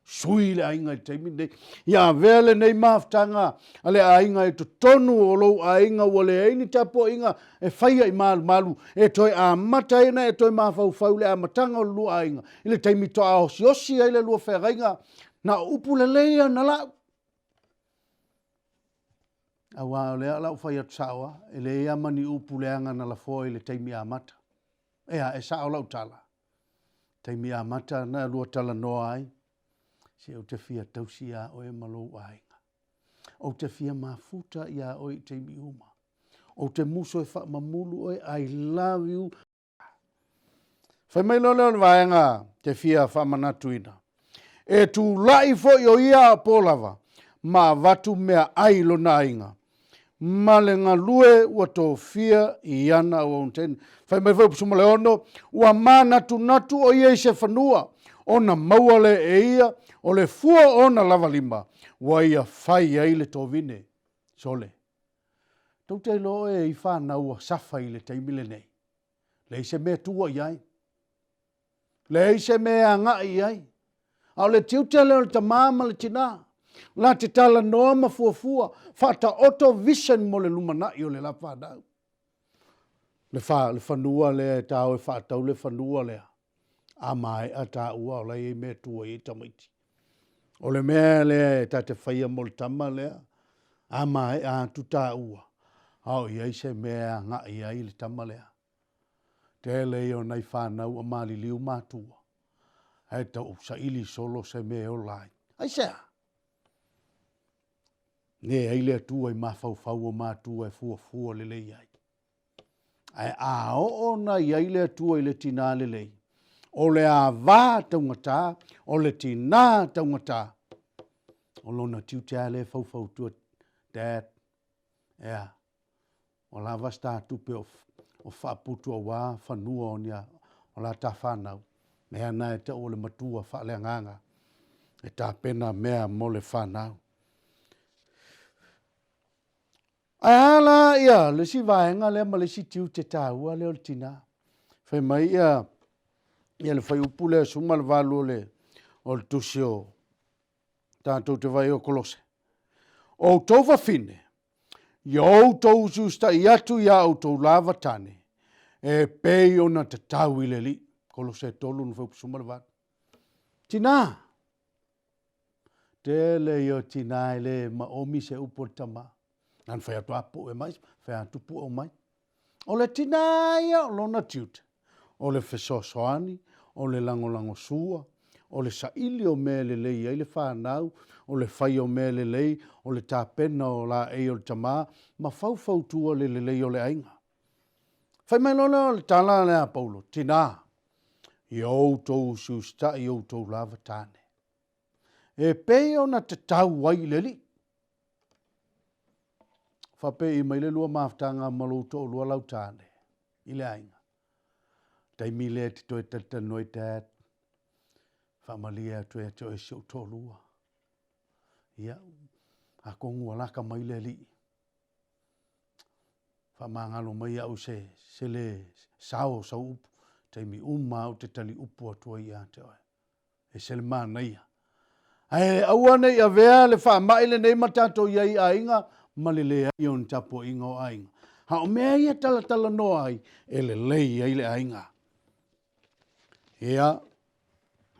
S3: Sui le aiga i le taimi lenei. Ia avea lenei mafutaga a le aiga i totonu o lou aiga ua leai ni tapuaiga e faia i malumalu e toe amata ai ona e toe mafaufau i le amataga o le lua aiga i le taimi toa osiosi ai le lua feagaiga na o upu lelei lava na lau. Aua o lea o le a ou fai atu sao lava, e leai lava ma ni upu leaga na lafoa i le taimi amata. Ea, e sao lau tala? Taimi amata na lua talanoa ai, se ou te fia tausi iā oe ma lou aiga. Ou te fia mafuta iā oe i taimi uma. Ou te musu e faamamulu oe, I love you. Fai mai loa lea o le vaega te fia faamanatuina. E tulai foi o ia a po lava ma avatu meaai i lona aiga, ma le galue ua tofia i ana auauna. Fai mai foi Upu 16, ua manatunatu o ia i se fanua, ona maua lea e ia o le fua o ona lava lima, ua ia fai ai le tovine. Sole, tou te iloa oe e i fanau ua safa i le taimi lenei. Leai se mea e tua i ai. Leai se mea e agai i ai. A o le tiute lea o le tama ma le tina, la te talanoa ma fuafua, faataoto vision mo le lumanai o le la fanau. Le, fa, le fanua lea e ta o e faatau le fanua lea, a maea taua o la e i ai mea e tua i ai tamaiti. O le mea lea e ta te faia mo le tama lea, a maea atu taua, a o i ai se mea e agai ai le tama lea. Tele ia o nai fanau ua maliliu matua, ae tau saili solo se mea e ola ai. Aisea? Ne ai le Atua i mafaufau o matua e fuafua lelei ai. Ae a oo ona i ai le Atua i le tinā lelei, o le ava taugata, o le tinā taugata. O lona tiute lava lea e faufautua, Dad, ea, ua lava se ta tupe o faaputu aua fanua o ni o la ta fanau. Mea na e tau o le matua faaleagaga e tapena mea mo le fanau. Ae a la ia le isi vaega lea ma le isi tiute taua lea o le tina? Fai mai ia le fuaiupu lea 18 o le tusi o tatou te vaai o Kolose. O outou fafine, ia outou usiusitai atu i a outou lava tane, e pei ona tatau i le Alii. Kolose 3 na fuaiupu 18. Tina, tele ia o tina e le maomi se upu a le tama. Na ona fai atu lava pue mai, fai atu pue mai. O le tina ia o lona tiute, o le fesoasoani, o le lagolagosua, o le saili o mea e lelei ai le fanau, o le fai o mea lelei, o le tapena o laei o le tama, ma faufautua i le lelei o le aiga. Fai mai loa lea o le tala lea a Paulo, Tina, ia outou usiusitai i outou lava tane, e pei ona tatau ai i le Alii. Faapei mai le lua mafutaga ma lou toalua lau tane i le aiga. Taimi lea e te toe talatalanoa ai, Dad, faamalie atu ia te oe si ou toalua. Ia, atonu ua lata mai le Alii, faamagalo mai au se, se le sao o sau upu, taimi uma lava ou te tali upu atu ai ia te oe. E ese le manaia. Ae aua ne i avea le faamai lenei ma tatou i ai i aiga ma le leai o ni tapuaiga o aiga. A o mea ia e talatalanoa ai, e lelei ai le aiga. Ia,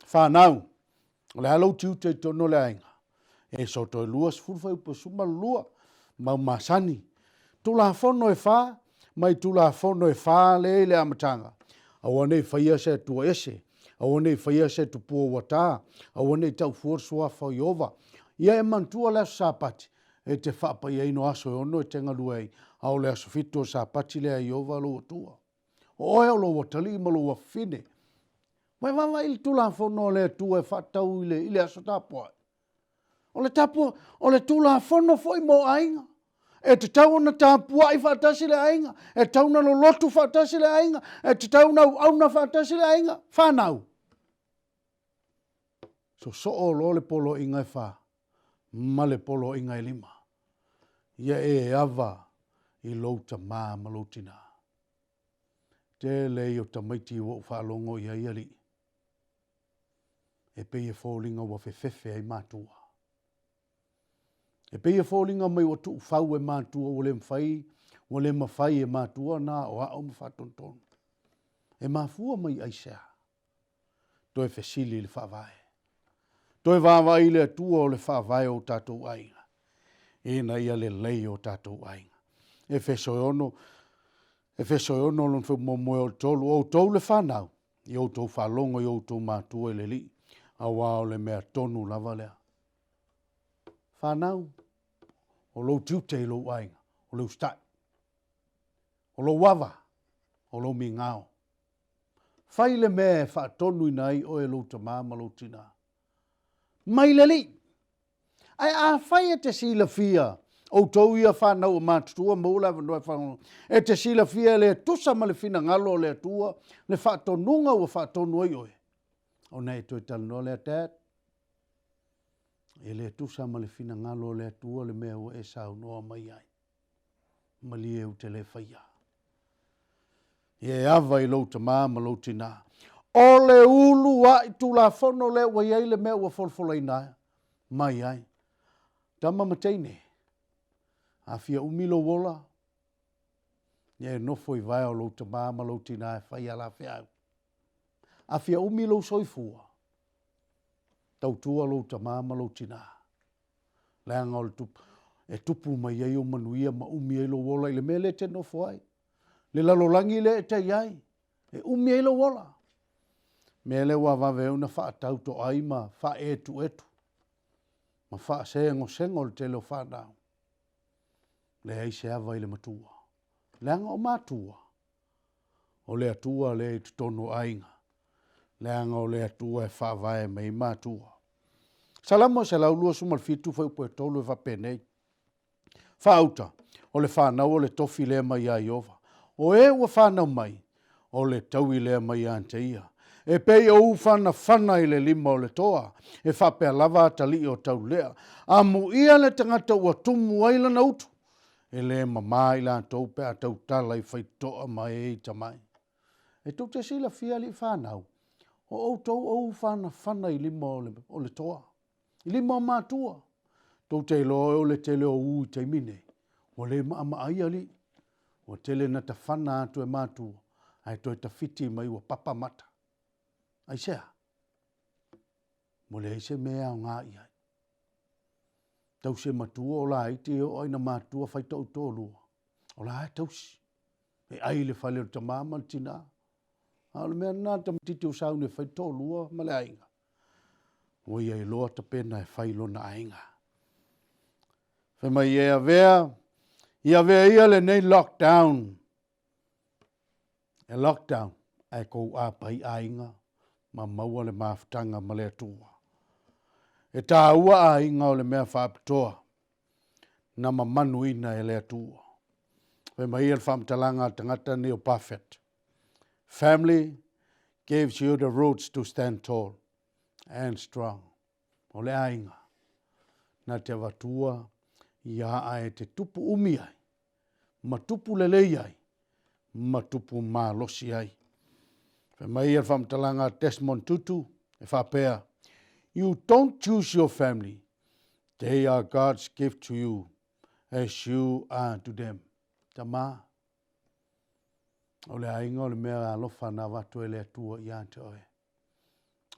S3: fanau, o le a lou tiute i totonu o le aiga? E soto e 20 fuaiupu e 12 mau masani. Tulafono e fa, mai Tulafono e fa lea i le amataga, aua ne i faia se Atua ese, aua ne i faia se tupua ua ta, aua ne i tau fua le suafa o Ieova. Ia e manatua le aso Sapati, e te faapaiaina o aso e ono e te galue ai, a o le aso fitu o le Sapati lea a Ieova lou Atua. O oe o lou atalii ma lou afafine. Ua e vaavaai i le Tulafono a le Atua e faatatau i le, i le aso tapuai? O le, tapu, o le Tulafono foi mo aiga. E tatau ona tapuai faatasi le aiga, e tatau ona lolotu faatasi le aiga, e tatau ona auauna faatasi le aiga. Fanau, sosoo loa le poloaiga e fa ma le poloaiga e lima. Ia e ava i lou tama ma lou tinā. Tele ia o tamaiti ua ou faalogo i ai alii, e pei e foliga ua fefefe ai matua. E pei e foliga mai ua tuufau e matua ua le mafai, ua le mafai e matua ona aoao ma faatonutonu. E mafua mai aisea? Toe fesili i le Faavae. Toe vaavaai i le Atua o le Faavae o tatou aiga, ina ia lelei o tatou aiga. Efeso e 6, Efeso e 6 lona fuaiupu muamua e oo i le 3, o outou le fanau, ia outou faalogo i outou matua i le Alii, aua o le mea tonu lava lea. Fanau, o lou tiute i lou aiga, o le usitai. O lou ava, o lou migao. Fai le mea e faatonuina ai oe e lou tama ma lou tina. Mai le Alii. Ae afai e te silafia, outou ia fanau ua matutua maua le avanoa e faalogologo, e te silafia e le tusa ma le finagalo o le Atua le faatonuga ua faatonu ai oe, ona e toe talanoa lea, Dad, e le tusa ma le finagalo o le Atua le mea ua e saunoa mai ai. Malie ou te le faia. Ia e ava i lou tama ma lou tina. O le uluai tulafono lea ua i ai le mea ua folafolaina mai ai. Tama ma teine, a fia umi lou ola, ia e nofo i vae o lou tama ma lou tina e fai a la feau. A fia umi lou soifua, tautua lou tama ma lou tina. Leaga o le tupu, e tupu mai ai ou manuia ma umi ai lou ola i le mea lea e te nofo ai. Le lalolagi lea e te i ai, e umi ai lou ola. Mea lea ua vave ai ona faatau toai ma faaetuetu ma faasegosego le tele o fanau. Leai se ava i le matua. Leaga o matua, o le Atua lea i totonu o aiga, leaga o le Atua e faavae mai ai matua. Salamo 127 fuaiupu e 3 e faapenei, Faauta, o le fanau o le tofi lea mai ia Ieova. O e ua fanau mai, o le taui lea mai ia te ia. E pei o ufanafana i le lima o le toa, e faapea lava atalii o taulelea. Amuia le tagata ua tumu ai lana utu, e le mamā i latou pe a tautala i faitotoa ma e ita mai. E tou te silafia alii fanau, o outou o ufanafana i lima o le toa, i lima o matua. Tou te iloa o le tele o u i taimi nei, ua le maama'a ai alii. Ua tele na tafana atu e matua, ae toe tafiti mai ua papa mata. Aisea? Ua leai se mea e aoga i ai. Tausi e matua o laiti e oo lava ina matutua fai tou toalua, o la e tausi. E ai i le fale o le tama ma le tina. A o le mea lena le tamaitiiti ua sauni e fai le toalua ma le aiga, ua ia iloa tapena e fai lona aiga. Fai mai e avea, ia avea ia lenei lockdown, e lockdown ae tou apai aiga ma maua le mafutaga ma le Atua. E taua aiga o le mea faapitoa na mamanuina e le Atua. Fai mai ia le faamatalaga a le tagata lenei o Buffett, Family gives you the roots to stand tall and strong. O le aiga na te avatua ia ae te tupu umi ai, ma tupu lelei ai, ma tupu malosi ai. Fai mai ia le faamatalaga a Desmond Tutu e faapea, You don't choose your family, they are God's gift to you as you are to them. Tama, o le aiga o le mea alofa na avatu e le Atua ia te oe.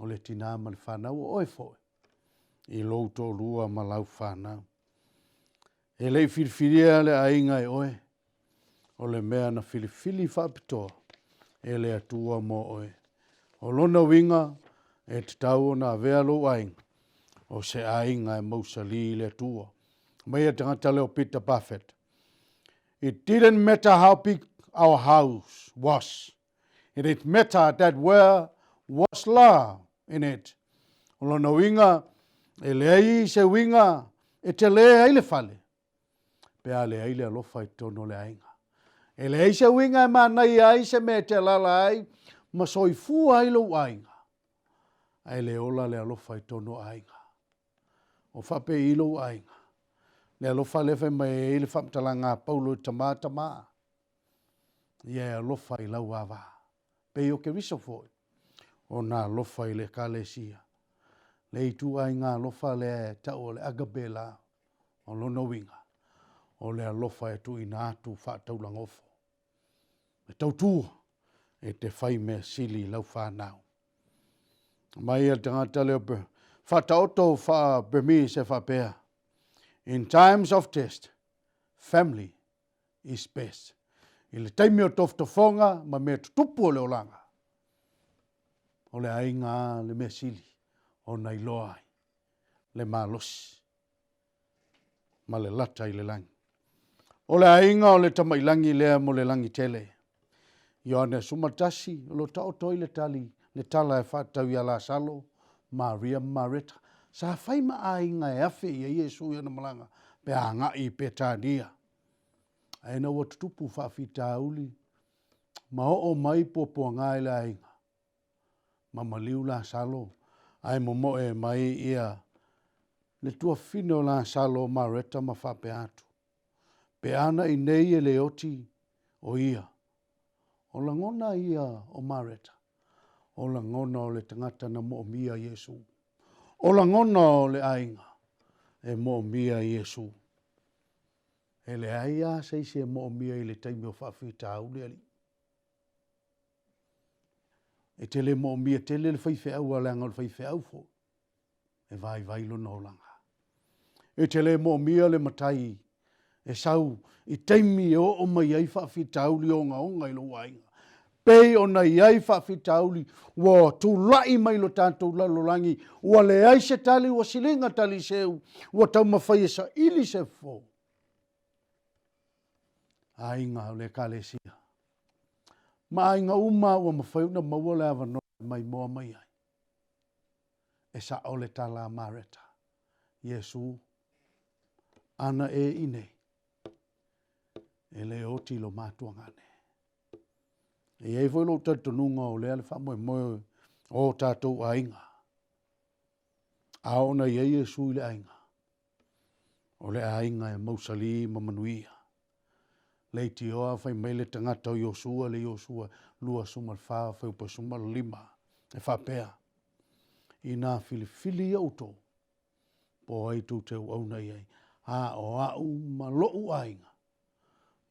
S3: O le tinā ma le fanau o oe foi, i lou toalua ma lau fanau. E le i filifilia le aiga e oe, o le mea na filifili faapitoa e le Atua mo oe. O lona uiga, e tatau ona avea lou aiga, o se aiga e mausali i le Atua. Mai le tagata lea o Peter Buffett. It didn't matter how big our house was. It did matter that where was love in it. O lona uiga, e leai se uiga e tele ai le fale, pe a leai le alofa i totonu o le aiga. E leai se uiga e manaia ai se mea e te alaala ai ma soifua ai lou aiga, ae le ola le alofa i totonu o aiga. O faapei lou aiga, le alofa lea fai mai ai le faamatalaga a Paulo i tama, tama, ia e alofa i lau ava. Pei o Keriso foi, ona alofa i le Ekalesia. Le ituaiga alofa lea e tau o le agape love, o lona uiga, o le alofa e tuuina atu faataulagofo, e tautua, e te fai mea sili i lau fanau. Mai le tagata lea faataoto faa-Burmese e faapea, In times of test, family is best. I le taimi o tofotofoga ma mea tutupu o le olaga, o le aiga a le mea sili ona iloa ai le malosi ma le lata i le lagi. O le aiga o le tamailagi lea mo le lagi tele. Ioane 11, o lo o taoto ai le tali, le tala e faatatau ia Lasalo, Maria ma Mareta. Sa fai ma aiga e afe i ai Iesu i ana malaga pe a agai i Petania. Ae ina ua tutupu faafitauli ma oo mai puapuaga i le aiga, ma maliu Lasalo, ae momoe mai ia le tuafafine o Lasalo o Mareta ma faapea atu, Pe ana i nei e le oti o ia. O lagona ia o Mareta, o lagona o le tagata na moomia Iesu. O lagona o le aiga e moomia Iesu. E leai lava se isi e moomia i le taimi o faafitauli alii. E te le moomia tele le faifeau a leaga o le faifeau foi e vaivai lona olaga. E te le moomia le matai e sau i taimi e oo mai ai faafitauli ogaoga i lou aiga. Pei ona i ai faafitauli ua tulai mai lo tatou lalolagi, ua leai se tali, ua siliga tali seu, ua taumafai e saili se fofo. Aiga o le Ekalesia ma aiga uma ua mafai ona maua le avanoa e maimoa mai ai. E sao le tala a Mareta. Iesu, ana e i nei, e le oti lo matuagane. E i ai foi lou talitonuga o lea le faamoemoe o tatou aiga. A oo ina i ai Iesu i le aiga, o le aiga e mausali ma manuia. Leitioa fai mai le tagata o Iosua le Iosua 24 fuaiupu 15 e faapea, Inā filifili ia outou, po o ai tou te auauna i ai, a o au ma lou aiga,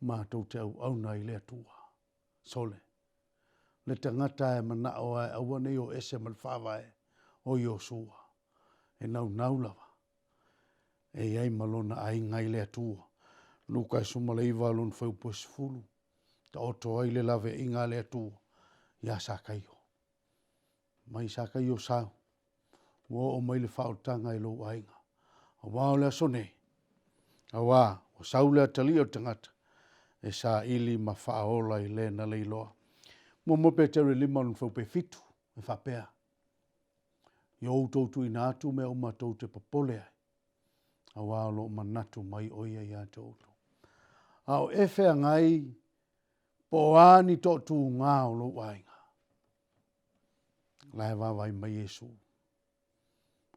S3: matou te auauna i le Atua. Sole, le tagata e manao lava e aua ne i o ese ma le Faavae o Iosua, e naunau lava e i ai ma lona aiga i le Atua. Luka 19 lona fuaiupu e 10, taoto ai le laveaiga a le Atua ia Sakaio. Mai Sakaio sau, ua oo mai le faaolataga i lou aiga. Aua o le aso nei, aua ua sau le atalii o le tagata e saili ma faaola i le na leiloa. Muamua Petere 5 lona fuaiupu e 7, e faapea, Ia outou tuuina atu mea uma tou te popole ai, aua o lo o manatu mai o ia ia te outou. A o e feagai po o a ni toatuga o lou aiga, la e vaavaai mai Iesu.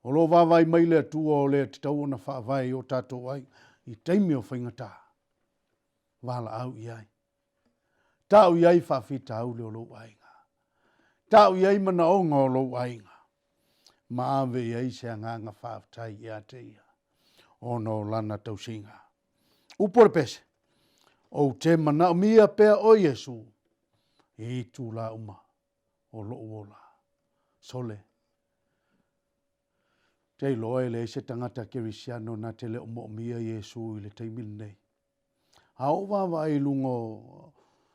S3: O lo o vaavaai mai le Atua o le e tatau ona faavae i o tatou aiga i taimi o faigata, valaau i ai. Tau i ai faafitauli o lou aiga. Tau i ai manaoga o lou aiga ma ave i ai se agaga faafetai ia te ia ona o lana tausiga. Upu o le pese, Ou te manaomia pea oe Iesu i itula uma o lou ola. Sole, te iloa e leai se tagata kerisiano na te le o moomia Iesu i le taimi lenei. A ou vaavaai i luga o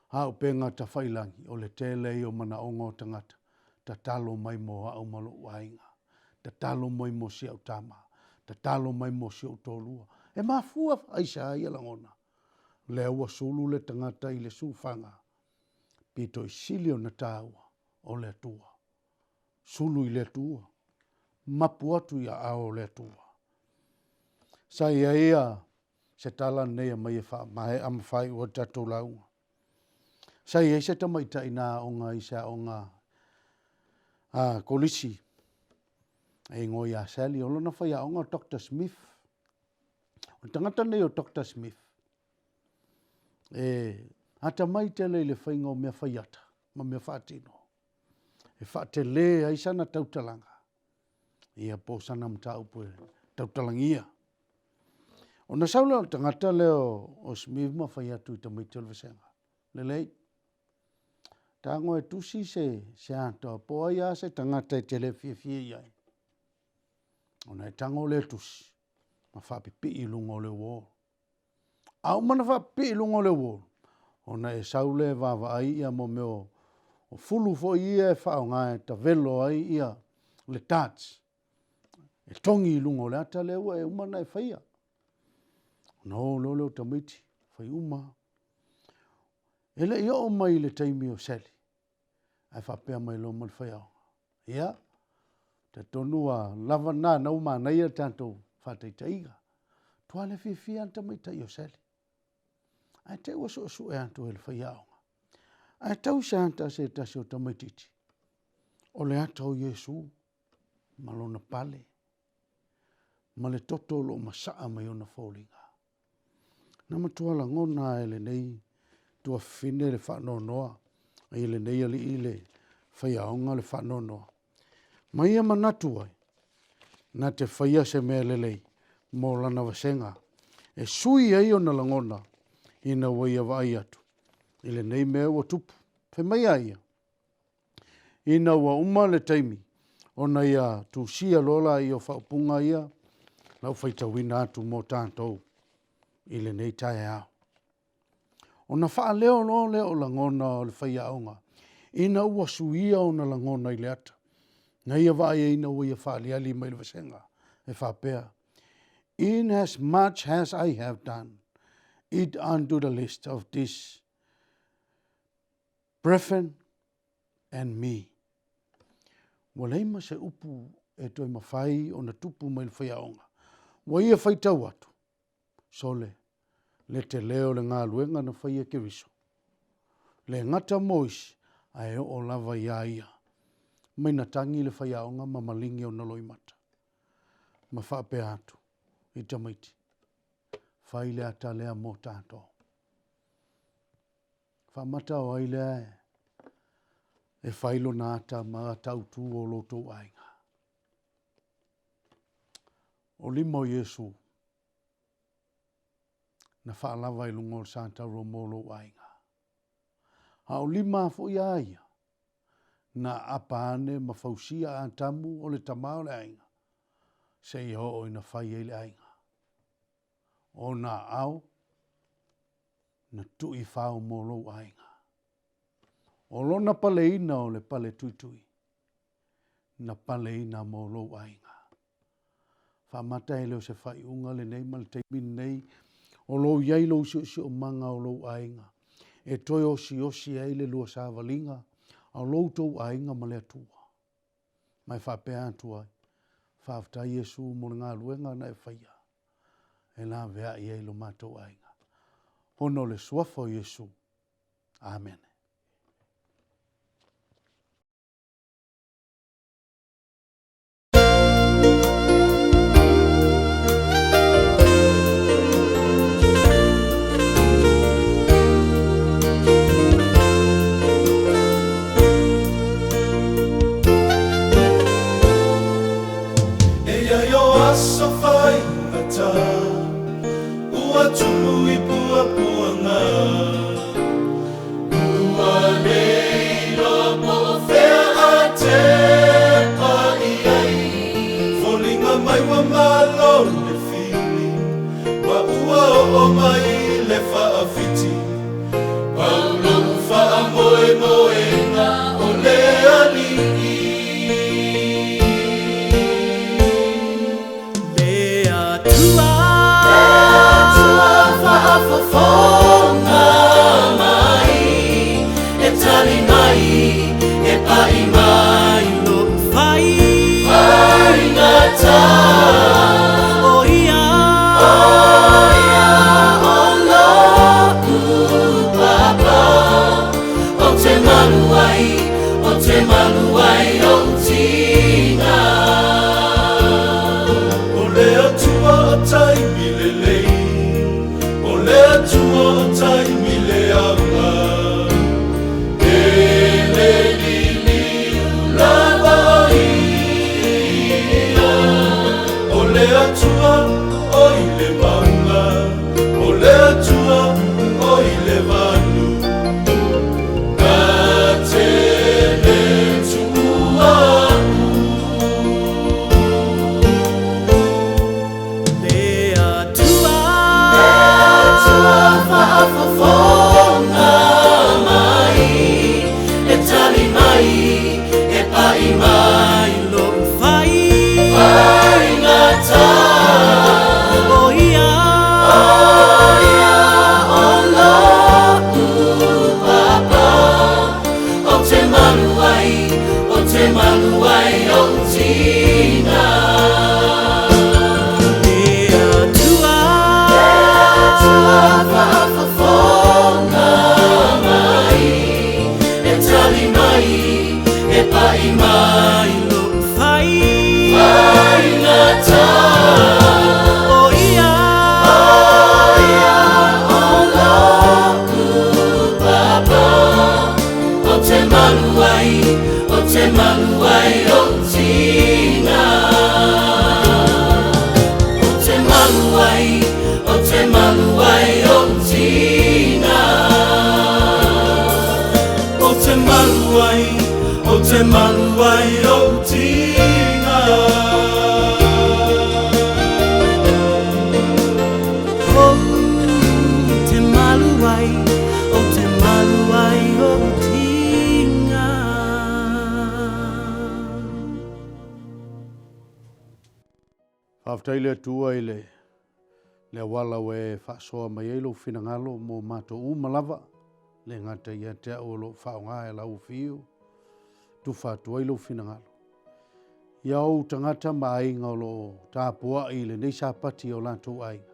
S3: auupega tafailagi, o le tele ia o manaoga o tagata, tatalo mai mo au ma lou aiga, tatalo mai mo si au tama, tatalo mai mo si ou toalua. E mafua aisea ia lagona? Lea ua sulu le tagata i le sufaga pito i sili ona taua o le Atua. Sulu i le Atua, mapu atu i aao o le Atua. Sa i ai a se tala lenei e aumai e faamaea ma faaiu ai le tatou lauga. Sa i ai se tamaitai na aoga i se aoga a Kolisi e igoa ia Sally, o lona faiaoga o Doctor Smith. O le tagata lenei o Doctor Smith, e atamai tele i le faiga o mea faiata ma mea faatino e faatele ai sana tautalaga ia po o sana mataupu e tautalagia. Ona sau lea o le tagata lea o Smith ma fai atu i tamaiti o le vasega, lelei, tago e tusi se, se ata po o ai lava se tagata e te le fiafia i ai, ona e tago lea tusi ma faapipii i luga o le wall. A uma ona faapipii i luga o le wall, ona e sau lea e vaavaai ia mo mea o fulu foi ia e faaaoga e tavelo ai ia le darts e togi i luga o le ata lea ua e uma ona e faia. Ona o loa lea o tamaiti fai uma. E le i oo mai i le taimi o Sally, ae faapea mai loa ma le faiaoga, ia, talitonu ua lava lena, na ua manaia le tatou faataitaiga. Matua le fiafia lava le tamaitai o Sally. Ae te i ua suesue atu e le faiaoga, ae tau se ata a se tasi o tamaitiiti, o le ata o Iesu ma lona pale ma le toto o lo o masaa mai ona foliga. Na matua lagona lava e lenei tuafafine le faanoanoa i lenei alii le faiaoga le faanoanoa. Ma ia manatu ai, na te faia se mea lelei mo lana vasega e sui ai ona lagona ina ua ia vaai atu i lenei mea ua tupu. Fai mai a ia, ina ua uma le taimi ona ia tusia loa laia o faaupuga ia lau faitauina atu mo tatou i lenei taeao. Ona faaleo loa lea o lagona o le faiaoga ina ua suia ona lagona i le ata na ia vaai ai ina ua ia faaaliali mai le vasega e faapea, In as much as I have done it unto the least of these brethren and me. Ua leai ma se upu e toe mafai ona tupu mai le faiaoga. Ua ia faitau atu, sole, le tele o le galuega na fai e Keriso. Le gata mo isi, ae oo lava iā ia. Mai na tagi le faiaoga ma maligi ona loimata. Ma faapea atu i tamaiti, Fai le ata lea mo tatou. Faamata o ai lea e fai lona ata ma ata autu o lo outou aiga. O lima o Iesu na faalava i luga o le satauro mo lou aiga. A o lima foi a ia na aapa ane ma fausia Atamu o le tama o le aiga seia oo ina fai ai le aiga. O ona aao na tui fao mo lou aiga. O lona paleina o le pale tuitui, na paleina mo lou aiga. Faamata e le o se faaiuga lenei ma le taimi lenei o lo o i ai lou siosiomaga o lou aiga e toe osiosi ai le lua savaliga a lo outou aiga ma le Atua. Ma e faapea atu ai, Faafetai Iesu mo le galuega na e faia e laveai ai lo matou aiga. Ona o le Suafa o Iesu. Amene.
S4: E i ai o aso faigata Ua tupu i puapuaga Ua le iloa po o fea a tepa i ai Foliga mai ua malo le fili Ma ua oo mai le faafiti Pau lou faamoemoega o le Alii.
S5: Le Atua faafofoga mai, e tali mai, e pai mai lou faigata. O ia, o ia o lo'u papa, ou te malu ai, ou te malu ai ou tiga.
S4: O le Atua o taimi lelei, o le Atua o taimi leaga, e le liliu lava o Ia. O le Atua o i le mauga, o le Atua o i le vanu, na te le tuua a'u.
S5: Le Atua, le Atua faafofoga mai, e tali mai, e pai mai lou faigata. O ia, o ia o lo'u papa, ou te malu ai, ou te malu ai ou tiga. Le Atua, le Atua faafofoga mai, e tali mai, e pai mai lou faigata. O ia, o ia o lo'u papa, ou te malu ai, ou te malu ai ou tiga. Ou te malu ai, ou te malu ai ou tiga.
S4: Ou te malu ai, ou te malu ai ou tiga.
S5: Ou te malu ai, ou te malu ai ou tiga.
S3: Faafetai le Atua i le le auala ua e faasoa mai ai lou finagalo mo matou uma lava, le gata ia te au o lo o faaaoga e lau afio, tufa atu ai lou finagalo. Ia ou tagata ma aiga o lo o tapuai i lenei Sapati i o latou aiga.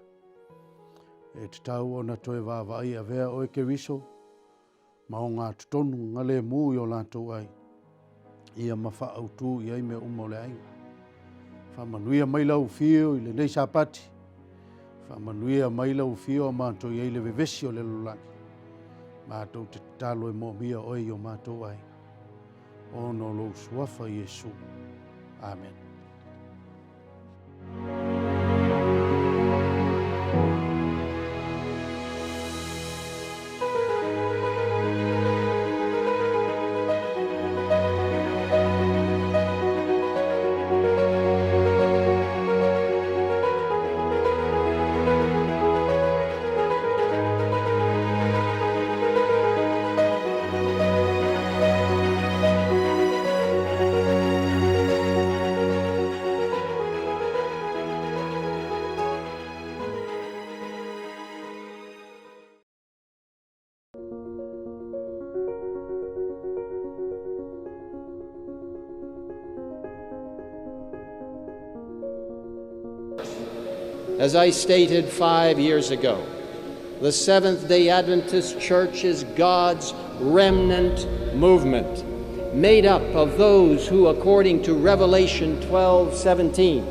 S3: E tatau ona toe vaavaai avea oe Keriso ma ogatotonu galemu i o latou aiga, ia ma faaautu i ai mea uma o le aiga. Faamanuia mai lau afio i lenei Sapati, faamanuia mai lau afio a matou i ai le vevesi o le lalolagi. Matou te tatalo e moomia oe i o matou aiga, ona o lou suafa Iesu. Amen.
S6: As I stated five years ago, the Seventh day Adventist Church is God's remnant movement, made up of those who, according to Revelation 12 17,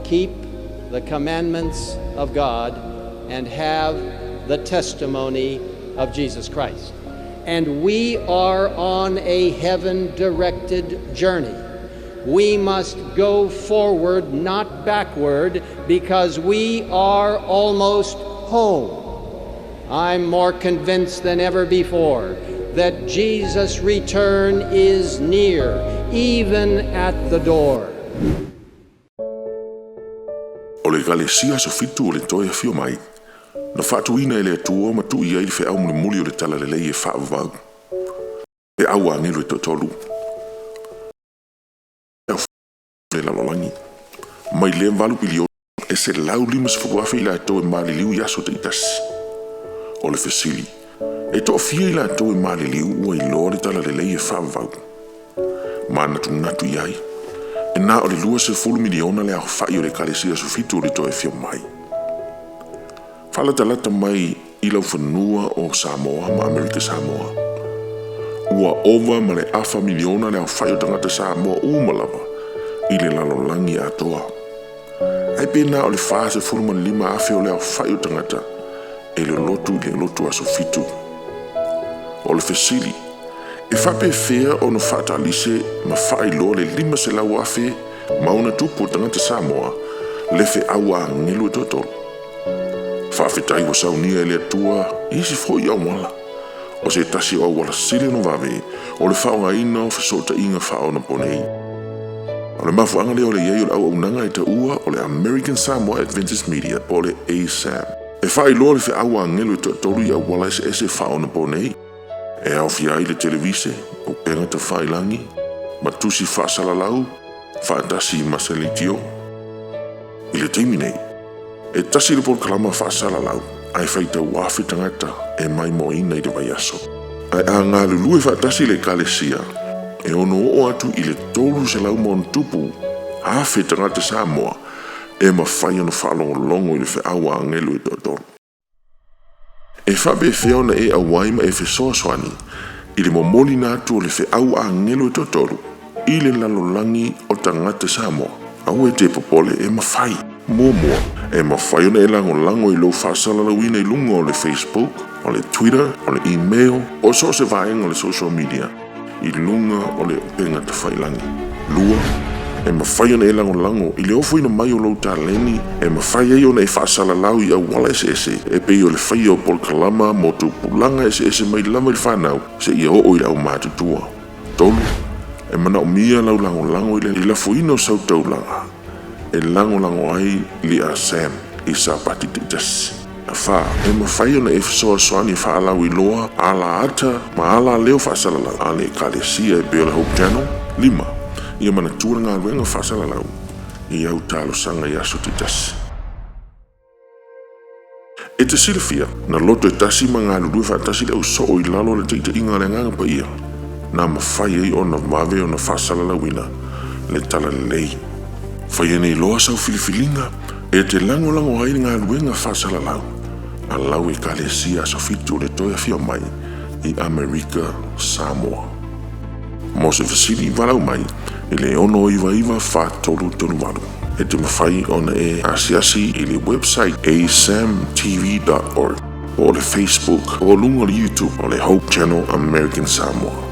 S6: keep the commandments of God and have the testimony of Jesus Christ. And we are on a heaven directed journey. We must go forward, not backward, because we are almost home. I'm more convinced than ever before that Jesus' return is near, even at the door.
S7: O le Ekalesia Aso Fitu o le Toe Afio Mai, na faatuina e le Atua ma tuu i ai le feau mulimuli o le Talalelei e faavavau, feau a agelo e toatolu, feau le lalolagi, mai le 8 piliona e 150,000 i latou e maliliu i aso taitasi. O le fesili, e toafia i latou e maliliu ua iloa le Talalelei e faavavau? Manatunatu i ai, e na o le 20 miliona le aofai o le Ekalesia Aso Fitu o le Toe Afio Mai. Faalatalata mai i laufanua o Samoa ma Amerika Samoa. Ua ova ma le afa miliona le aofai o tagata Samoa uma lava i le lalolagi atoa. Ae pe na o le 45,000 o le aofai o tagata e lolotu i le lotu Aso Fitu. O le fesili, e faapefea ona faatalise ma faailoa le 500,000 ma ona tupu o tagata Samoa le feau a agelu e toatolu? Faafetai ua saunia e le Atua isi foi auala. O se tasi o auala sili ona vave, o le faaaogaina o fesootaiga faaonaponei. O le mafuaaga lea o le i ai o le auaunaga e taua o le American Samoa Adventist Media po o le ASAM. E faailoa le feau a agelu e toatolu i auala eseese faaonaponei, e aofia ai le televise, upega tafailagi, ma tusi faasalalau, faatasi ma se leitio. I le taimi nei, e tasi le polokalama faasalalau ae faitau afe tagata e maimoaina i le vaiaso. Ae a galulue faatasi le Ekalesia, e ono oo atu i le 300 ma ona tupu afe tagata Samoa e mafai ona faalogologo i le feau a agelu e toatolu. E faapefea ona e auai ma e fesoasoani i le momoliina atu o le feau a agelu e toatolu i le lalolagi o tagata Samoa? Aua e te popole, e mafai. Muamua, e mafai ona e lagolago i lou faasalalauina i luga o le Facebook, o le Twitter, o le email, o so o se vaega o le social media i luga o le upega tafailagi. Lua, e mafai ona e lagolago i le ofoina mai o lou taleni e mafai ai ona e faasalalau i auala eseese e pei o le faia o polokalama mo tupulaga eseese mai lava i le fanau seia oo i le aumatutua. Tolu, e manaomia lau lagolago i le lafoina o sau taulaga e lagolago ai le ASAM i Sapati taitasi. Fa, e mafai ona e fesoasoani e faalauiloa ala ata ma ala leo faasalalau a le Ekalesia e pei o le Hope Channel. Lima, ia manatua le galuega faasalalau i au talosaga i aso taitasi. E te silafia, na loto e tasi ma galulue faatasi le au soo i lalo o le taitaiga a le Agaga Paia, na mafai ai ona vave ona faasalalauina le Talalelei. Faia nei loa sau filifiliga e te lagolago ai i le galuega faasalalau a lau Ekalesia Aso Fitu o le toe afio mai i Amerika Samoa. Mo se fesili, valaau mai i le 699 4338. E te mafai ona e asiasi i le website asamtv.org po o le Facebook o luga o le YouTube o le Hope Channel American Samoa.